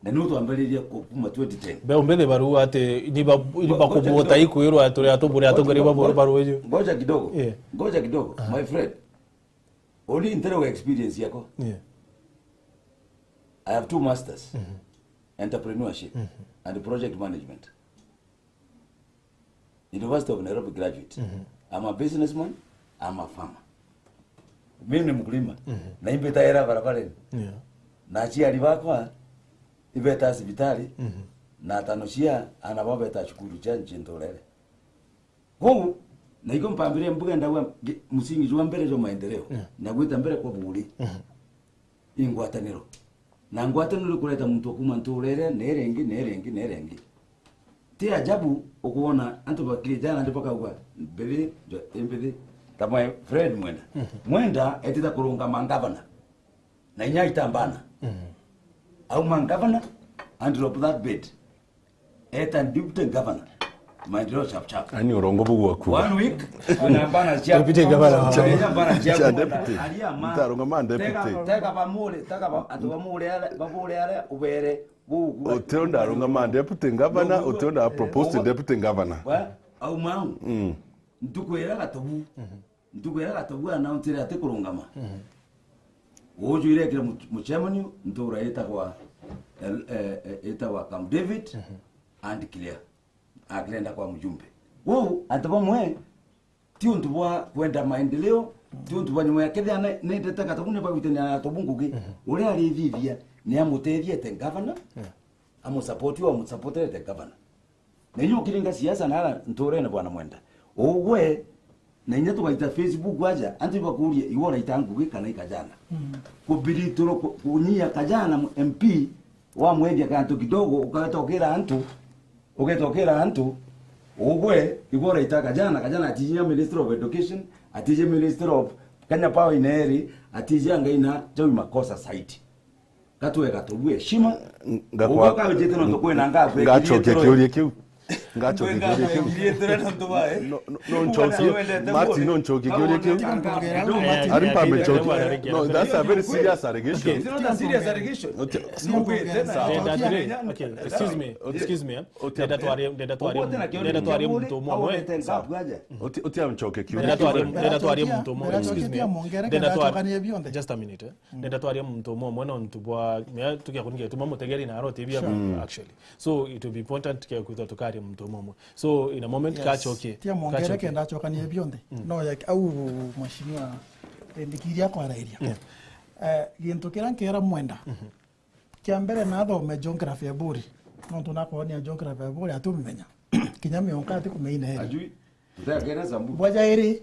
Na niu twambiririe ku-, kuma twenty ten. Be umbithi baru ati ni ba-, ni bakubota ikwirwa turi atu buri atongeria ba baru eju. Ngoja kidogo. Yeah. Ngoja kidogo. My friend. Only internal experience yako. Yeah. I have two masters. Entrepreneurship and project management. University of Nairobi graduate. I'm a businessman, I'm a farmer. Mimi ni mkulima. Na imbitaira barabarani. Yeah. Na aciari bakwa ibeta cibitari, na tano cia ana bao beta cukuru cia nchi nturere. Kwou, na iko mpambire mbuga ndauga ngi-, musingi jwa mbere jwa maendeleo, yeah, na gwita mbere kwa buri. Ingwataniro. Na ngwataniro ikureta muntu akuma nturere, na iria ingi, na iria ingi, na iria ingi. Ti ajabu ukwona antu bakiri jana ndio bakauga, "Mbithi, jo-, imbithi." Ta my friend Mwenda. Mwenda etita kurungama ngavana. Na inya aita mbana. Auma ngavana, and drop that bed. Eta deputy governor. Maendeleo chap chap. Ani urongo bugu waku. One week, ana mbana cia. Deputy governor. Ana mbana cia. Cia deputy. Aria ma. Ntarunga ma deputy. Tega, tega bamure, tega ba, atu bamure ale, bamure ale, ubere, gu, gu. Utio ndarunga ma deputy governor, utio nda propose deputy governor. Wa, au mau. Mm. Ntuku ira gatobu. Ntuku iria Gatobu announce ati kurungama, uju irekire mu-, mucemanio ntura itagwa, eh, eh, itagwa Camp David and Clare. Akirenda kwa mjumbe. Kwou antu bamwe ti untu bwa kwenda maendeleo, ti untu bwa nyuma ya kethia ne-, nendete Gatobu ni bagwitania na Gatobu ngugi. Uria arithithia ni amutethia ete governor, amusapoti, amusapotere ete governor. Na inya ukiringa siasa na ara nturene bwana Mwenda. Ugwe, na inya tugaita Facebook aja, antu ibakuria, iwe uraita ngugi kana i Kajana. Kubiriturwa ku-, kunyia Kajana mu-, M P wa mwethia kantu kidogo, ukageta ukira antu, ugeta ukira antu, ugwe, iwe uraita Kajana, Kajana atijia Minister of Education, atijia Minister of Kenya Power in Eri, atijia ngai na jawi makosa saiti. Gatwega tubu heshima. Ngakwa-, uguo kaujite nontu kwina ngabu ngacokia kiuria kiu. Ngacokia kiuria kiu. Ngirietire nontu bae. No, no, no ncokie. Martin, no ncokie kiuria kiu. Ari mpambe ncokie. No, that's a very serious allegation. It's not a serious allegation. Okay. Nugwite na. Ndenda turi, okay, excuse me, excuse me, eh. Ndenda twarie, ndenda twarie, ndenda twarie muntu umwe. Uti-, uti amcokie kiuria kiu. Ndenda twarie, ndenda twarie muntu umwe, excuse me. Ndenda twa-, just a minute, eh. Ndenda twaria muntu umwe umwe nontu bwa, mea tukia kuringia tuma mutegeri na aroti bia actually. So it will be important tukia kwithwa tukaria muntu umwe umwe. So in a moment, yes, kachokie, tia mwongere kachokie. Kenda achokanie bionthe. No ya au mheshimiwa endikiria kwarairia. Yeah. Eh, gintu kiria nkera Mwenda. Kia mbere na athome geography ya Buri. Nontu nakonia geography ya Buri atumimenya. Kinya mionka ati kumeina eri. Ajui. Ndio kera zambu. Bwaja eri.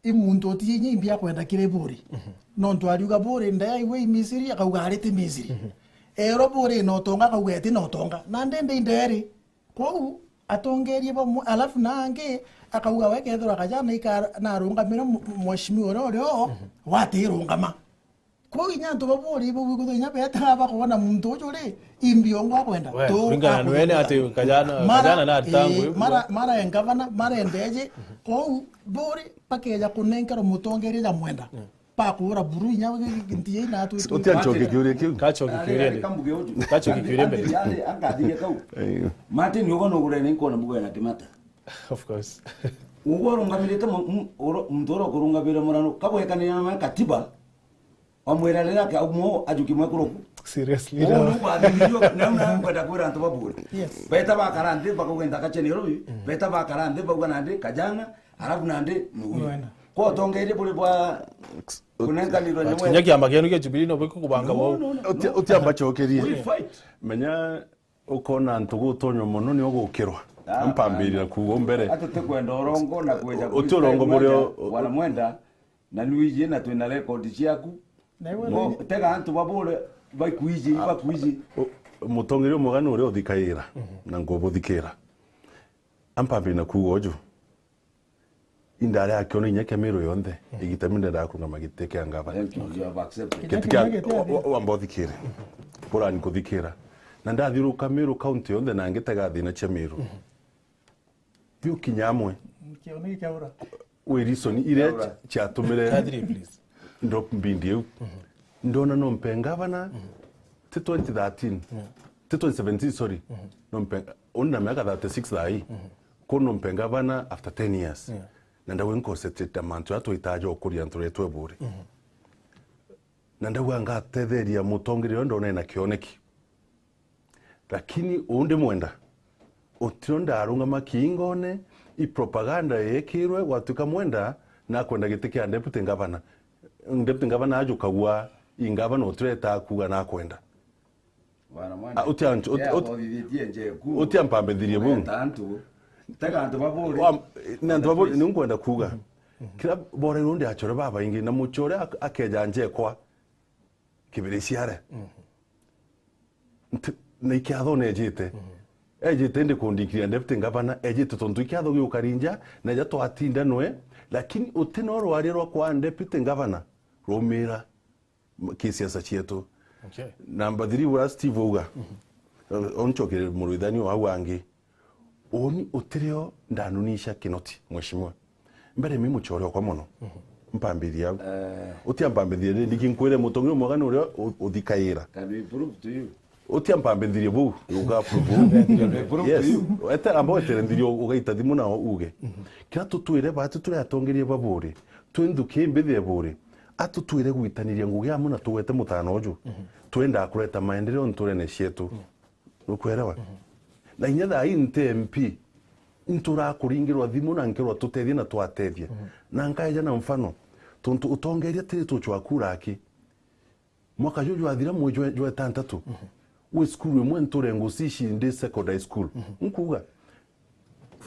I muntu utiji inya imbi akwenda kiri Buri. Nontu ariuga Buri ndea iwe i Misiri, akauga ari ti Misiri. Ero Buri ina utonga, akauga eti na utonga. Na ndende inderi. Kwou atongerie bamwe, alafu na angi akauga we kethirwa Kajana ika narungamire mu-, mheshimiwa uria urio, watirungama. Kwou inya antu ba Buri bau bikuthwa inya betaga bakona muntu uju ri, imbi ongo akwenda. We, tu-, kuringana na wene ati Kajana, mara, Kajana na atangwe. Mara, mara e ngavana, mara e ndeje. Kwou Buri bakeja kunenkerwa mutongeria ja Mwenda. Bakura buru inya ntiye na tu. Utia nchoke kiuria kiu. Kachoke kiuria ri. Kachoke kiuria mbere. Angathige kau. Martin, ugo nugure ni nkona mbugo na Kimata. Of course. Ugo rungamirite mu-, mu-, uro-, muntu uro kurungamira murano. Kabwekanira na katiba. Wamwira rira ke aumo ajuki mwekuru ku. Seriously. Ugu no. Ni kwa video na una kwenda kwira antu ba Buri. Yes. Beta bakara nthi bakugenda kacheni robi. Beta bakara nthi bauga nandi Kajana, alafu nandi ni uyu. Kwa utongeria buri bwa kunenganirwa nyamwe. Kinya kiama kienu kia Jubilee no biko kubanga bau. No, no, no. Uti-, utiamba chokerie. We fight. Menya ukona antu gutonywa muno ni ugukirwa. Ah, mpambirira kuuga mbere. Ati tukwenda urongo na kweja. Uti urongo burio. Bwana Mwenda. Na nuiji na twina record ciaku. Na iwe. Mo-, tega antu babure, bakwiji, bakwiji. U-, mutongeria umwe ni uria uthikaira, na ngubuthikira. Ampambi na kuuga uju. Indari akiona inya kia Meru yonthe, igita minde ndakurungama giti kia ngavana. Thank you, you have accepted. Giti kia, wa-, wa-, wamba uthikire. Burani kuthikira. Na ndathiuruka Meru county yonthe na ngitega thina cia Meru. Biu kinya amwe. Kiu ni kiaura. Wi reason iria ciatumire. Kadri, please. Ndrop mbindi iu. Ndona no mpe ngavana, ti twenty thirteen, yeah, ti twenty seventeen, sorry. Mhm. No mpe-, uni na miaka thirty-six thaa ii. Mhm. Kuu no mpe ngavana after ten years. Yeah. Na ndauga nconcentrate na mantu ya twitaja ukuria antu retu eburi. Mhm. Na ndauga ngatetheria mutongeria uria ndona ena kioneki. Lakini uu ndimwenda, utio ndarungama kiingone, i propaganda yeekirwe, gwatuika mwenda, nakwenda giti kia deputy governor. Deputy governor ajukagua, i governor utireta kuuga nakwenda. Bwana Mwenda, ah, utia ntu-, uti-, uti-, athithitie nje ku. Utiampambithirie buu. Ureta antu, tega antu baburi. Wa-, ni antu baburi, ni nkwenda kuuga. Mhm. Kira borairwo ndi achore babaingi, na muchore ak-, akeja njekwa. Kibiriciare. Mhm. Nti-, na ikiathone ejite. Mhm. Ejite ndi kundikiria deputy governor, ejite tontu ikiatho giukari nja, na ja twatinda nwe, lakini uti no rwaria rwa kwa deputy governor, rumira m-, kisiasa cietu. Okay. Namba three, bura Steve auga. Mhm. Onchokere murwithani wau angi. Uni utirio ndanunisha Kinoti, mheshimiwa. Mbere mi muchore okwa mono. Mhm. Mpambiririe au. Eh. Utiampambiririe rindi, nkwire mutongi umwega ni uria u-, uthikaira. Can we prove to you? Utiampambiririe buu, uga prove buu. Can we prove to you? Yes. Ete amba wetere nthiri u-, ugaita thimu nao uge. Mhm. Kira tutwire batu turi atongeria baburi, twi nthuki mbithi eburi, atutwire gwitaniria ngugi amwe na tugwete mutano uju. Mhm. Twendaa kureta maendeleo nturene cietu. Mhm. Nukwelewa? Mhm. Na inya thaa ii nti M P, nturakuringirwa thimu na nkerwa tutethie na twatethia. Mhm. Na nkaeja na mfano, tontu utongeria tiri tuchwa kura aki. Mwaka juju jwathira mwei jwe-, jwa itantatu, mhm, gwi cukuru imwe nture Ngucici ndi secondary school. Mhm. Nkuuga,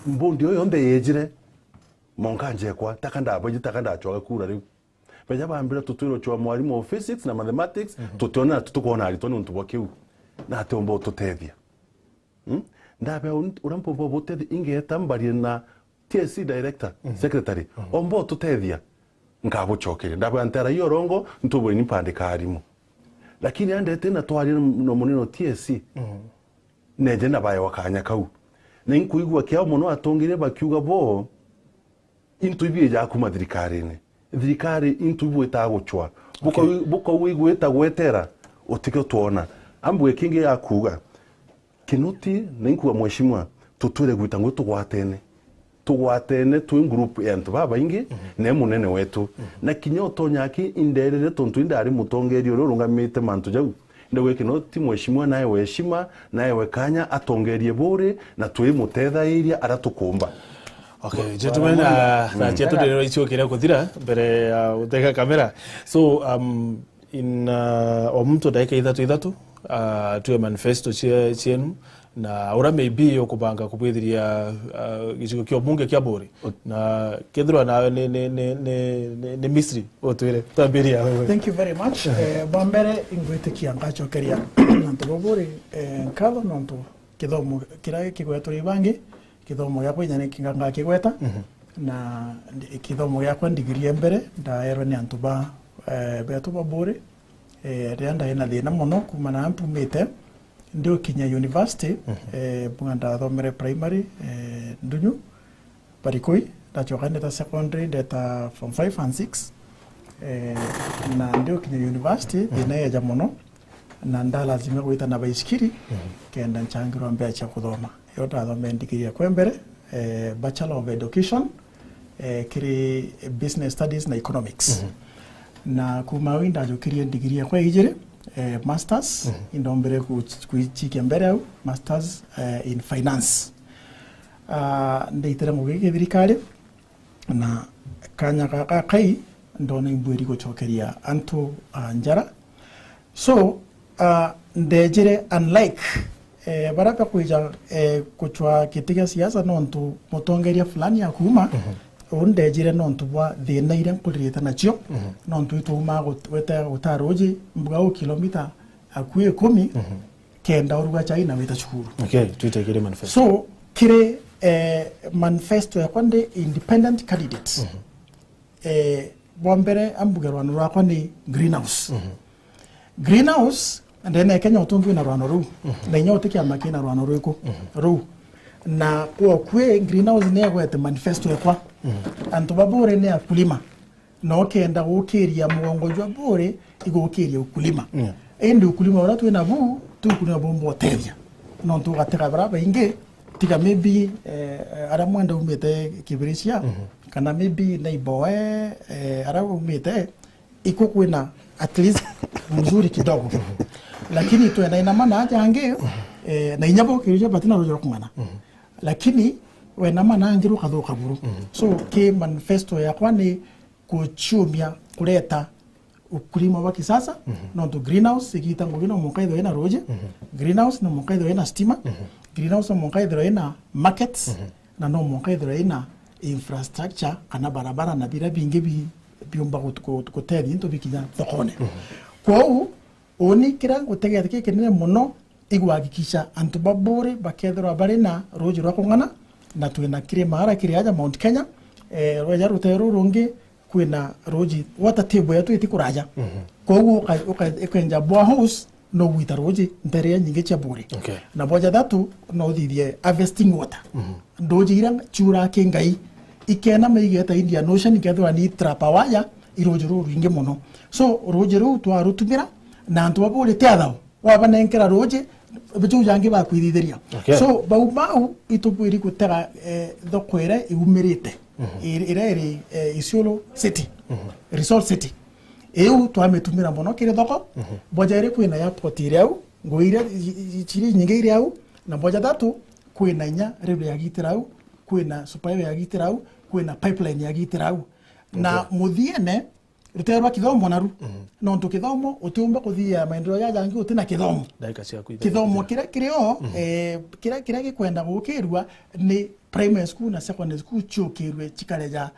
mbundi iyo yonthe yejire, monka njekwa, taka ndabaiji, taka ndachwaga kura riu. Beja bambira tutwirwe chwa mwarimu wa physics na mathematics, mhm, tutiona na tutukwona aritwa ni untu bwa kiu. Na ati omba ututethia. Hmm? Ndabea un-, uria mpomba butethia, ingeeta mbarie na T S C director, mhm, secretary. Mhm. Omba ututethia. Nkabuchokeria. Ndabea ntera iyo rongo, ntubwini mpandika arimu. Lakini andete na twaria na munene wa T S C. Mhm. Neje na baewa kanya kau. Na inkuigua kiao mono atongeria bakiuga bo, into ibiija kuma thirikarine. Thirikari into ibwitaga guchwa. Buka-, okay, bukaigwita gwetera, utikio twona. Ambwe kingi ya kuuga, Kinoti, na inkuuga mheshimiwa, tutwire gwita ngugi tugwatene. Tugwatene twi group ya antu babaingi, mhm, na e munene wetu. Mhm. Na kinya utonya aki inderire tontu indari mutongeria uria urungamite mantu jau. Ndauga Kinoti mheshimiwa naewe heshima, naewe kanya atongerie buri, na twimuteethairia aria tukumba. Okay, gentlemen, uh, thaa cietu ndiriro icio kiria kuthira mbere ya gutega kamera. So, um, in, uh, o muntu ndagika ithatu ithatu, uh, tue manifesto cie-, cienu, na uria maybe ukubanga kubwithiria, uh, gicigo kia ubunge kia Buri. Na kethirwa nawe ni, ni, ni, ni, ni, ni Misri, utwire, twambiria wewe. Thank you very much. Eh, bwa mbere, ingwitikia ngacokeria antu ba Buri, eh, nkatho nontu kithomo kiria kigwetwe ni bangi, kithomo giakwa inya ni kinga ngakigweta, mhm, na ndi-, kithomo giakwa ndigirie mbere, ndaerwe ni antu ba, eh, betu ba Buri, eh, riria ndari na thina mono kuma na mpumite, ndi ukinya university, mhm, eh, bunga ndathomere primary, eh, Ndunyu, Barikoi, ndachoka ndeta secondary, ndeta form five and six. Eh, na ndi ukinya university, mhm, thina yeja mono, na ndalazimika gwita na baisikiri, mhm, kenda nchangirwa mbeca cia kuthoma. Iyo ndathomere ndigiri yakwa mbere, eh, Bachelor of Education, eh, kiri Business Studies na Economics. Mhm. Na kuma au indajukirie ndigiri yakwa ijiri, eh, masters, mhm, indombere ku-, kuichikia mbere au, masters, eh, in finance. Ah, ndaitire ngugi githirikari, na kanya gaka kai ndona imbwiri gucokeria antu, ah, njara. So, ah, ndejire unlike, eh, baria bakwija, eh, guchwa giti gia siasa nontu mutongeria fulani akuuma, mhm, uu ndejire nontu bwa thina iria nkuririte nacio, mhm, nontu itwaumaa gut-, gwete gutaa ruuji, mbuga uu kilomita akui ikumi, mhm, kenda uruga chai na wita cukuru. Okay, twite kiri manifesto. So, kiri, eh, manifesto yakwa ndi independent candidate. Mhm. Eh, bwa mbere ambuge rwano rwakwa ni greenhouse. Mhm. Greenhouse, ndene ya Kenya utungi na rwano ruu. Mhm. Na inya uti kiama kina rwano rwiku. Mhm. Ruu. Na kwa kwi greenhouse ni egwete manifesto yakwa. Mhm. Antu ba Buri ni akulima. na ukenda gukiria mugongo jwa Buuri, igukiria ukulima. Yeah. Indi ukulima uria twina bu, ti ukulima bumba utethia. Nontu ugatega baria baingi, tiga maybe, eh, aria mwenda umite Kibiricia, mhm, kana maybe Naiboe, eh, aria umite, iko kwina at least mzuri kidogo. Lakini twenda inama na aja angi, eh, na inya bo Kibiricia batina ruuji rwa kung'ana. Mhm. Lakini wenda mana angi rukathuka buru. Mhm. So, ki manifesto yakwa ni kuciumia kureta ukulima bwa kisasa, mhm, nontu greenhouse igita ngugi no mwanka ithirwe ina ruuji, mhm, greenhouse no mwanka ithirwe ina stima, mhm, greenhouse no mwanka ithirwe ina markets, mhm, na no mwanka ithirwe ina infrastructure kana barabara na biria bingi bi-, biumba gut-, gut-, gutethia into bikinya thokone. Mhm. Kwou, uni kiria ngutegete kikinene mono, igwakikisha antu ba Buuri bakethirwa bari na ruuji rwa kung'ana, na twina kiri maara kiri aja Mount Kenya, eh, rweja rutere ruru rungi, kwina ruuji, water table yetu iti kuraja. Mhm. Koguo uka-, uka-, ukenja boreholes, no gwita ruuji ntere iria nyingi cia Buuri. Okay. Na bwa jathatu, no uthithie harvesting water. Mhm. Nduuji iria ciuraa ki ngai, ikena maigeta Indian Ocean, ikethirwa ni trap waya, i ruuji ruru rwingi mono. So, ruuji ruu twarutumira, na antu ba Buuri ti athao. Wabanenkera ruuji, biu jangi bakwithithiria. Okay. So, bau bau itubwiri gutega, eh, thoko iria iumirite, mhm, iri-, iria iri, eh, Isiolo City, mhm, Resource City. Iu twamitumira mono kiri thoko, mhm, bwa jairi kwina airport iri au, ngugi iria i-, i-, ciri nyingi iri au, na bwa jathatu kwina inya railway yagitira au, kwina superhighway yagitira au, kwina pipeline yagitira au. Na, okay, muthiene, rutere rwa kithomo naru. Mhm. Nontu kithomo, utiumba kuthithia maendeleo jaja jangi utina kithomo. Ndagika ciaku ithatũ. Kithomo kiria kirio, mhm, eh, kiria, kiria gikwenda gukirua ni primary school na secondary school ciukirue cikare ja,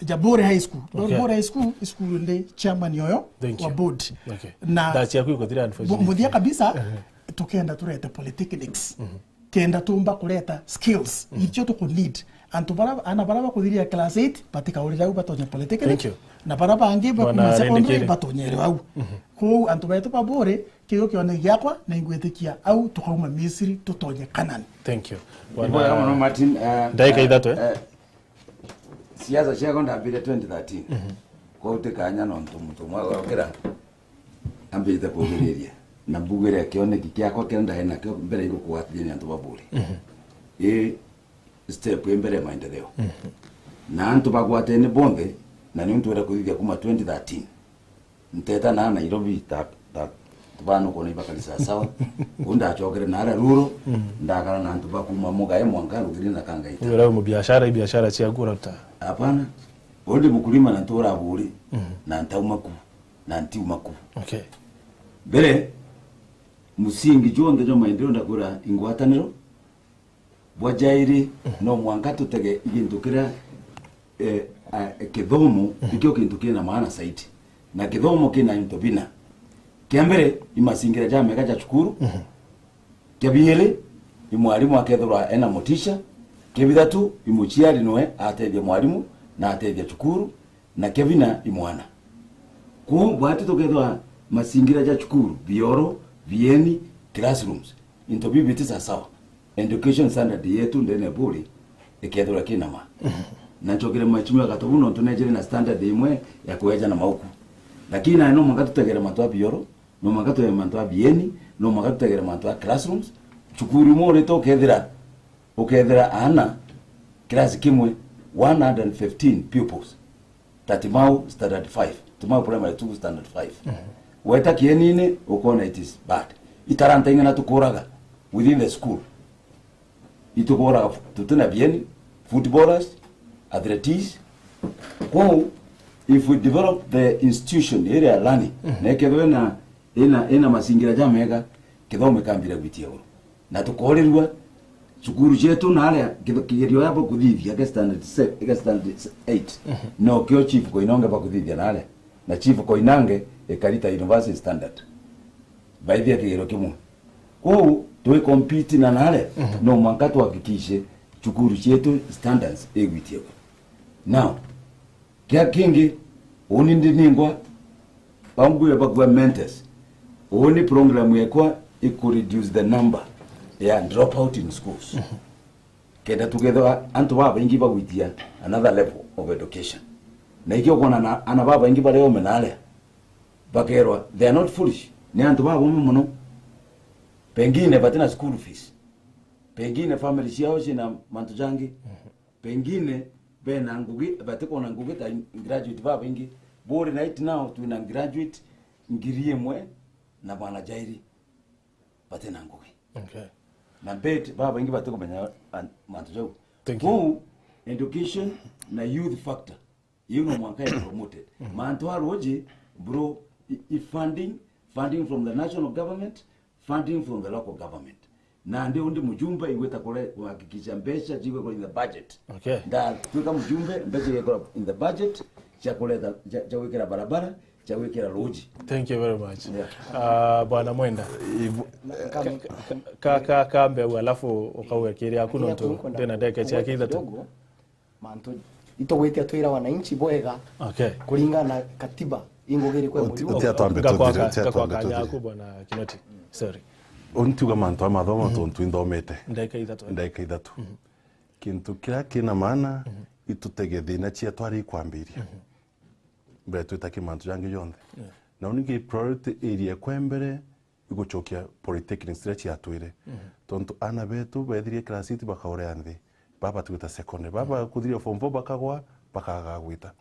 ja Buuri High School. Okay. Buuri High School, school ndi chairman oyo, thank you, wa board. Okay. Na ndagika ciaku ikuthira, unfortunately, muthia kabisa, ehe, tukenda turete polytechnics. Mhm. Kenda tumba kureta skills, mm, icio tuku need. Antu bara, ana bara bakuthiria class eight, batikaurire au batonye polytechnic. Thank you. Na bara bangi bakuma secondary, arendekere, batonyere au. Mhm. Kou antu betu ba Buuri, kiu kione giakwa, na ingwitikia au tukauma Misiri, tutonye Canaan. Thank you. Ni bwega mono, Martin, eh, ndagika, eh, ithatu, eh? Eh, siasa ciakwa ndambire twenty thirteen. Mhm. Kwou ti kanya nontu muntu umwe agokira ambite kuugiriria. Na mbugire kioneki kiakwa kiria ndae nakio mbere igukugwatithia ni antu ba Buuri. Mhm. I step i mbere ya maendeleo. Mhm. Na antu bagwatene bonthe, na niu ntwire kuthithia kuma twenty thirteen. Nteta na Nairobi ta, ta, tubana ukona ibakari sawa sawa. Kuu ndacokere na aria ruru, mm, ndakara na antu ba kuma Mugae mwanka Rugiri na Kangaita. Wewe mu biashara, i biashara ciaku uraruta? Hapana. Undi mukulima na ntura Buuri, mm, na ntauma ku, na ntiuma ku. Okay. Mbere, musingi jonthe jwa maendeleo ndakwira ingwataniro, bwa jairi, mm, no mwanka tutege gintu kiria, eh, a, kithomo, mm, nikio gintu kina maana zaidi. Na kithomo kina into bina. Kia mbere, i mazingira jamega ja cukuru. Mhm. Kia biiri, i mwarimu akethirwa ena motisha. Kia bithatu, i muciari nwe atethia mwarimu na atethia cukuru. Na kia bina, i mwana. Kwou bwati tukethirwa mazingira ja cukuru, bioro, bieni, classrooms, into biu biti sawasawa, education standard yetu ndene Buuri ikethirwa kina ma. Mhm. Na ncokere Mheshimiwa Gatobu, nontu nejire na standard imwe ya kueja na mauku. Lakini nae no mwanka tutegere mantu a bioro, no mwanka tutegere mantu a bieni, no mwanka tutegere mantu a classrooms. Cukuru imwe urite ukethira, ukethira aana class kimwe, one hundred fifteen pupils. Ta Timau standard five, Timau primary two standard five. Mhm. Weta kienini, ukona it is bad. Itaranta ing'ana tukuraga within the school. Itukuraga, tutina bieni, footballers, athletics. Kwou, if we develop the institution area ya learning, mhm, na ikethirwa ina, ina, ina mazingira jamega, kithomo ikambira gwitia iguru. Na tukorirua cukuru cietu na aria kitho-, kigerio ya bakuthithia ge standard se-, ge standard eight. Mhm. No kio Chief Koinange bakuthithia na aria. Na Chief Koinange ikarita university standard. Baithia kigerio kimwe. Kwou twi compete na nare, mhm, no mwanka tuhakikishe cukuru cietu standards igwitie. Now, kia kingi, uni ndi ningwa, bangwe bagwa mentors. Uni program yekwa iku reduce the number ya dropout in schools. Mhm. Kenda tukethwa antu babaingi bagwitia another level of education. Na ikio ukoona na ana babaingi baria ume na aria bakerwa, they are not foolish. Ni antu babome mono. Pengine batina school fees. Pengine family ciao ciina mantu jangi. Pengine bena ngugi, batikwona ngugi ta graduate babaingi. Buri right now twina graduate ngiri imwe na bana jairi batina ngugi. Okay. Na bet babaingi batikumenya an-, mantu jau. Thank you. Kou education na youth factor. Iu no mwanka ya promoted. Mantu a ruuji, bro, i, i funding, funding from the national government, funding from the local government. Nandi undi mujumbe igwita kure kuhakikisha mbeca cigwikwa in the budget. Okay. Ndatwika mujumbe, mbeca igwikwa in the budget, cia kureta, cia, cia gwikira barabara, cia gwikira ruuji. Thank you very much. Yeah. Ah, Bwana Mwenda. Ibu- Na, ka, ka, ka, ka, kambe au, alafu ukauga kiri yaku. Kiri nontu yaku nkwenda ndina ndeke cia kuweka kithatu kidogo. Mantu itugwitia twira wananchi bwega. Okay. Kuringana na katiba, ingugi iriku ya Uti-, muju? Uti atwambe Ngakwaka, tuthire, uti atwambe ngakwaka tuthire. Nyaku, Bwana Kinoti. Sorry. Untiuga mantu a mathomo tontu inthomete. Ndeka ithatu, eh? Ndeka ithatu. Kintu kiria kina maana, itutege thina cietu ari ikwambiria. Mbere twita ki mantu jangi jonthe. Yeah. Na uni ki priority area kwa mbere, igucokia polytechnics iria ciatwire. Tontu ana betu beethirie class eight bakaurea nthi, baba bagwita secondary, baba kuthiria form four bakagwa, bakaga gwita.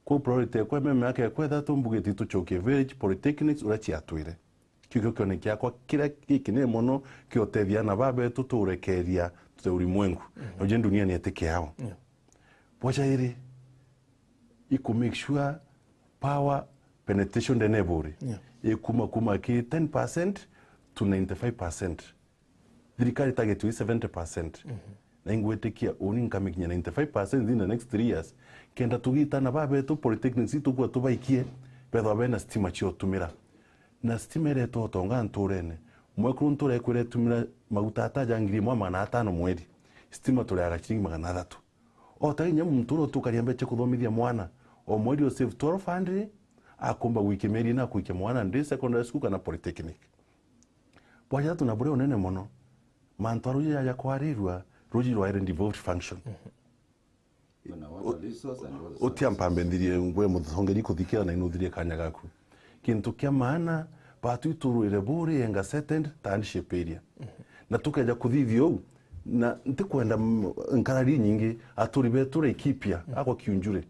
Kwou priority ekwa ime miaka ekwa ithatu mbugite itucokie village polytechnics uria ciatwire. Kiu kio kione kiakwa kiria gikinene mono kiotethia ana baba betu turekeria tute ulimwengu. Na uje dunia ni etike yao. Yeah. Bwa jairi, iku make sure power penetration ndene buri. Yeah. Ikuma kuma ki ten percent to ninety-five percent. Thirikari target wi seventy percent. Na ingwitikia uni nkamikinya ninety-five percent in the next three years. Kenda tugitana babetu polytechnics itu kwa tubaikie, bethwa bena stima cio tumira. Na stima iretwa utonga nturene. Mwekuru ntura ekwira etumira maguta ata ja ngiri imwe magana atano mweri. Stima tureaga ciringi magana athatu. O ta inya muntu uria utukaria mbeca kuthomithia mwana, o mweri u save twelve hundred, akumba gwikia mieri ina akwikia mwana ndi secondary school kana polytechnic. Bwa jathatu na buria unene mono, mantu a ruuji jaja kwarirua, ruuji rwaire devolved function. Kuna water resource and water services. Utia mpambe nthirie ngwe muthongeri kuthikira na inuthirie kanya gaku. Kintu kia maana, batu iturwire buri enga settled township area. Na tukeja kuthithia uu, na ntikwenda m-, nkarari nyingi, aturi betu Laikipia, akwa Kiunjure,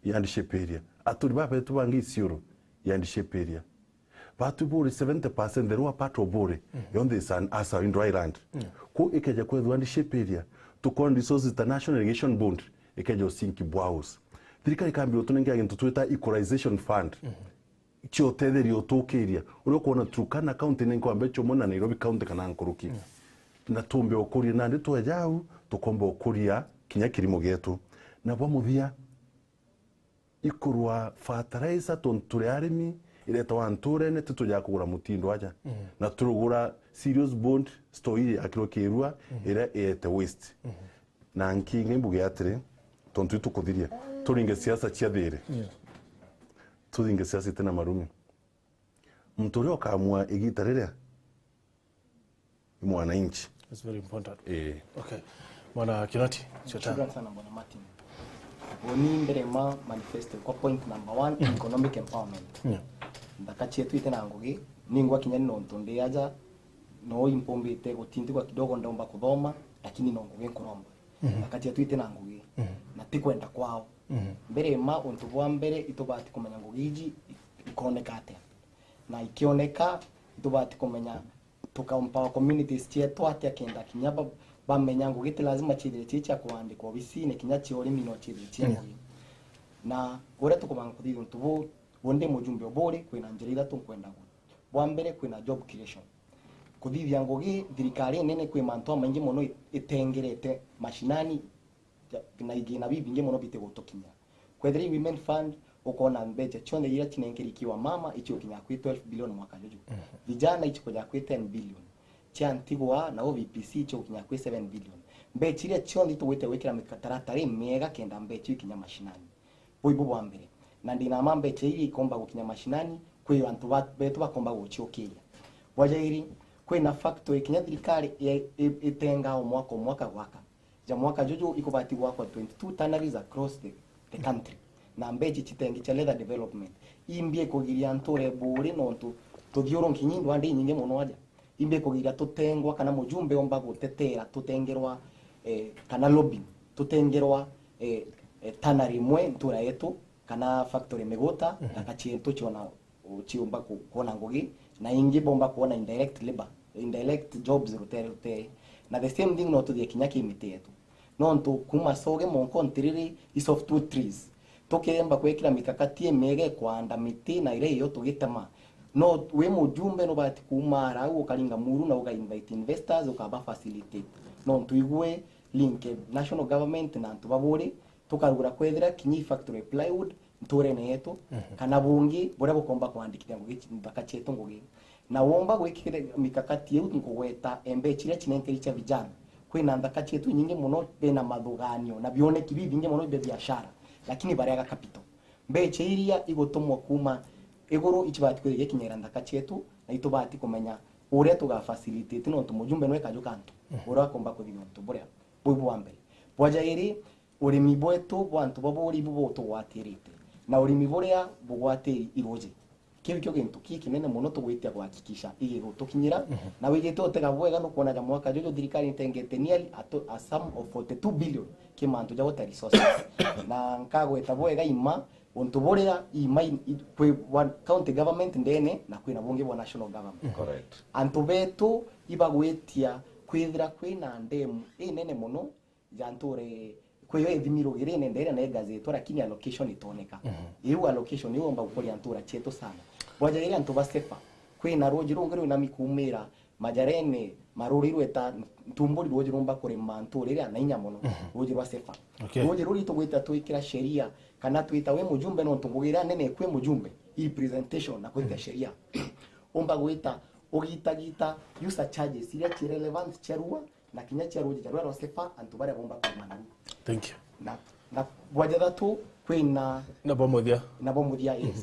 yandi shape area. Aturi babetu bangi Isiolo, yandi shape area. Batu buri seventy percent, the lower part of buri, yonthe is an, as a Indo Island. Ku ikeja kwethwa ndi shape area, tukona resources ta National Irrigation Board, ikeja usinki boreholes. Thirikari ikambia utunengera gintu twita equalization fund. Cio utetheria utukiria. Uria ukwona Turkana County ni nkwambe chomwe na Nairobi County kana nkuruki. Na tumbe ukuria nandi tweja au, tukomba ukuria kinya kirimo gietu. Na bwa muthia, ikurwa fertilizer, tontu turi arimi, iretagwa nturene, titujaga kugura mutindo aja. Na turugura cereals board store iri yakirwe kirua, iria iete waste. Na nkingi mbuge atiri, tontu itukuthiria, turinge siasa cia thiri. Turinge siasa itina marumi. Muntu uria ukamua igita riria, ni mwananchi. It's very important. Eh. Okay. Mwana Kinoti, it's your turn. Shukran sana, Bwana Martin. Uni mbere ma manifesto kwa point number one, economic empowerment. Yeah. Nthaka cietu itina ngugi, ningwa kinya ni nontu ndi aja, no impumbite gutindigwa kidogo ndomba kuthoma, lakini no ngugi nkuromba. Nthaka cietu itina ngugi, na ti kwenda kwao. Mbere ma untu bwa mbere itubati kumenya ngugi iji ikoneka atia. Na ikioneka, itubati kumenya tuka empower communities cietu atia kenda kinya ba-, bamenya ngugi ti lazima ciithire cii cia kuandikwa obisine, kinya cia urimi no ciithire cia ngugi. Na uria tukubanga kuthithia untu buu, undi mujumbe o buri, kwina njira ithatu nkwenda gu-, bwa mbere, kwina job creation. Kuthithia ngugi, thirikari nene kwi mantu amaingi mono i-, itengerete mashinani, ja-, na igina bibingi mono bitigutukinya. Kwethira i Women Fund, ukona mbeca cionthe iria cinenkeri ikiwa mama, icio kinya kwi twelve billion mwaka juju. Vijana icio kuja kwi ten billion. Cia ntigwa na O V P C icio kinya kwi seven billion. Mbeca iria cionthe itugwite gwikira mitaratara imiega kenda mbeca ikinya mashinani. Buu ibu bwa mbere. Na ndina ma mbeca iria ikomba gukinya mashinani, kwi antu ba-, betu bakomba guciukiria. Bwa jairi, kwina factory kinya thirikari i-, i-, itengaa o mwaka o mwaka gwaka. Ja mwaka juju ikubati gwakwa twenty-two tanneries across the, the country. na mbechi citengi cia leather development. Imbi ikugiria nture buri nontu tuthiurunki nyi ndwandi inyingi mono aja. Imbi ikugiria tutengwa kana mujumbe omba gutetera tutengerwa, eh, kana lobby tutengerwa, eh, eh, tana rimwe ntura yetu kana factory miguta, mhm, thaka cietu ciona u-, ciumba ku-, kuona ngugi, na ingi bomba kuona indirect labor, indirect jobs rutere rutere. Na the same thing no tuthie kinya ki miti yetu. Nontu kuma soge monko ntiriri i softwood trees. Tukiremba kwikira mikakati imiega ikwanda miti na iria iyo tugitema. No wi mujumbe nubati kuuma arau ukaringa muru na uka invite investors ukaba facilitate. Nontu igwe link national government na antu baburi tukarugura kwethira kinya i factory plywood nturene yetu, mhm, kana bungi buria bukomba kwandikithia ngugi ci-, nthaka cietu ngugi. Na womba gwikira mikakati iu nkugweta embe chiria chinenkeri chia vijana. Kwina nthaka cietu inyingi mono bina mathuganio na bioneki bibingi mono bia biashara, lakini bariaga capital. Mbecha iria igutumwa kuma iguru ichibati kwithira igikinyira nthaka cietu, na itubati kumenya uria tuga facilitate nontu mujumbe nwe kajuka antu, mhm, uria akomba kuthithia untu buria bui bwa mbere. Bwa jairi, urimi bwetu bwa antu baburi ibu butugwatirite, na urimi buria bugwatiri iruji. Kiu kio gintu kikinene mono tugwitia kuhakikisha igigutukinyira, mhm, na wijite utega bwega nukwona ja mwaka juju thirikari nitengete nearly a to-, a sum of forty-two billion ki mantu ja water resources. Na nkagweta bwega ima untu buria ima i-, i-, kwi wa county government ndene na kwina bungi bwa national government. Correct. Antu betu ibagwitia kwithira kwina ndemu inene mono ja ntura, kwi yo ithimi rugirine ndene na igazetwa, lakini allocation itoneka. Mhm. Iu allocation iu omba gukoria ntura cietu sana. Bwaja iria antu ba sefa, kwina ruji rungi rwina mikumira majarene maruri rweta ntumburi ruji rumba kurima ntura iria na inya mono. Mhm. Ruji rwa sefa. Okay. Ruji ruri tugwita twikira sheria kana twita wi mujumbe nontu ngugi iria nene kwi mujumbe, i presentation na kwita, mhm, sheria. Umba gwita ugitagita user charges iria ci relevant cia rua na kinya cia ruji ja rwa sefa antu baria bomba kurima naru. Thank you. Na, na bwa jathatu kwina na bwa muthia. Na bwa muthia, yes. Mhm.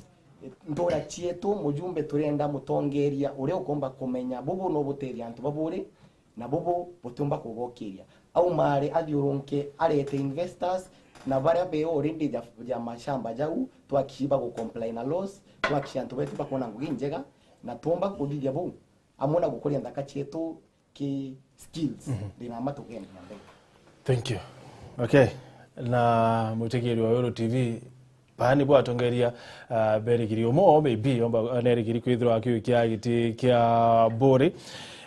Ntura cietu mujumbe turenda mutongeria uria ukomba kumenya bubu no butethia antu baburi na bubu butiumba kugokiria. Aumare athiurunke arete investors na baria be already ja, ja mashamba jau twakishi bagu comply na laws, twakishi antu betu bakuona ngugi njega na tuomba kuthithia buu amwe na gukuria nthaka cietu ki skills. Mhm. Ndina ma tugende na mbere. Thank you. Okay. Na mutegeri wa Weru T V, baani bwatongeria, ah, berigiri umo, maybe, omba, nerigiri kwithirwa akiukia giti kia buri.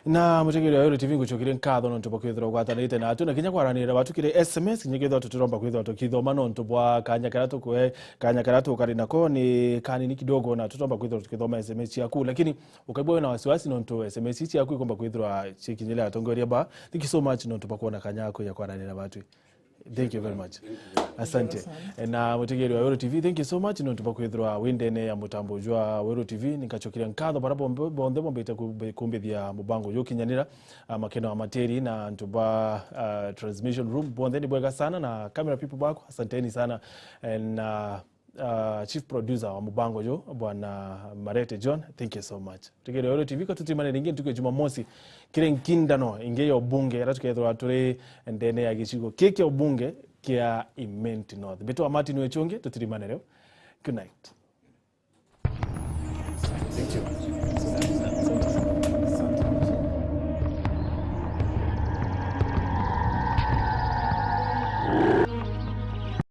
Na mutegeri wa Weru T V, ngucokire nkatho nontu bwa kwithirwa ugwatanite natu, na kinya kwaranira batu kiri S M S, kinya kwithirwa tutiromba kwithirwa tukithoma nontu bwa kanya karia tukwe, kanya karia tukari nako ni kanini kidogo, na tutiromba kwithirwa tukithoma S M S ciaku, lakini ukaigua wina wasiwasi nontu S M S ciaku ikomba kwithirwa cikinyire atongoria ba. Thank you so much nontu bwa kuona kanya aku ya kwaranira batu. Thank you very much. Asante. Na mutegeri wa Weru T V, thank you so much nontu bwa kwithirwa wi ndene ya mutambo jwa Weru T V. Ninkacokeria nkatho bara bombe, bonthe bombite kumbi-, kumbithia mubango jukinyanira, ah, makeno ya materi na antu ba, ah, transmission room. Bonthe ni bwega sana na camera people bako. Asanteni sana. Eh, na ah, chief producer wa mubango ju, Bwana Marete John, thank you so much. Tukiria Weru T V, ka tutimane ringi ntuku ya Jumamosi, kiri nkindano ingi ya ubunge, iria tukethirwa turi ndene ya gicigo kiki kia ubunge kia Imenti North. Mbitwa Martin Wechungi, tutirimane riu. Good night. Thank you.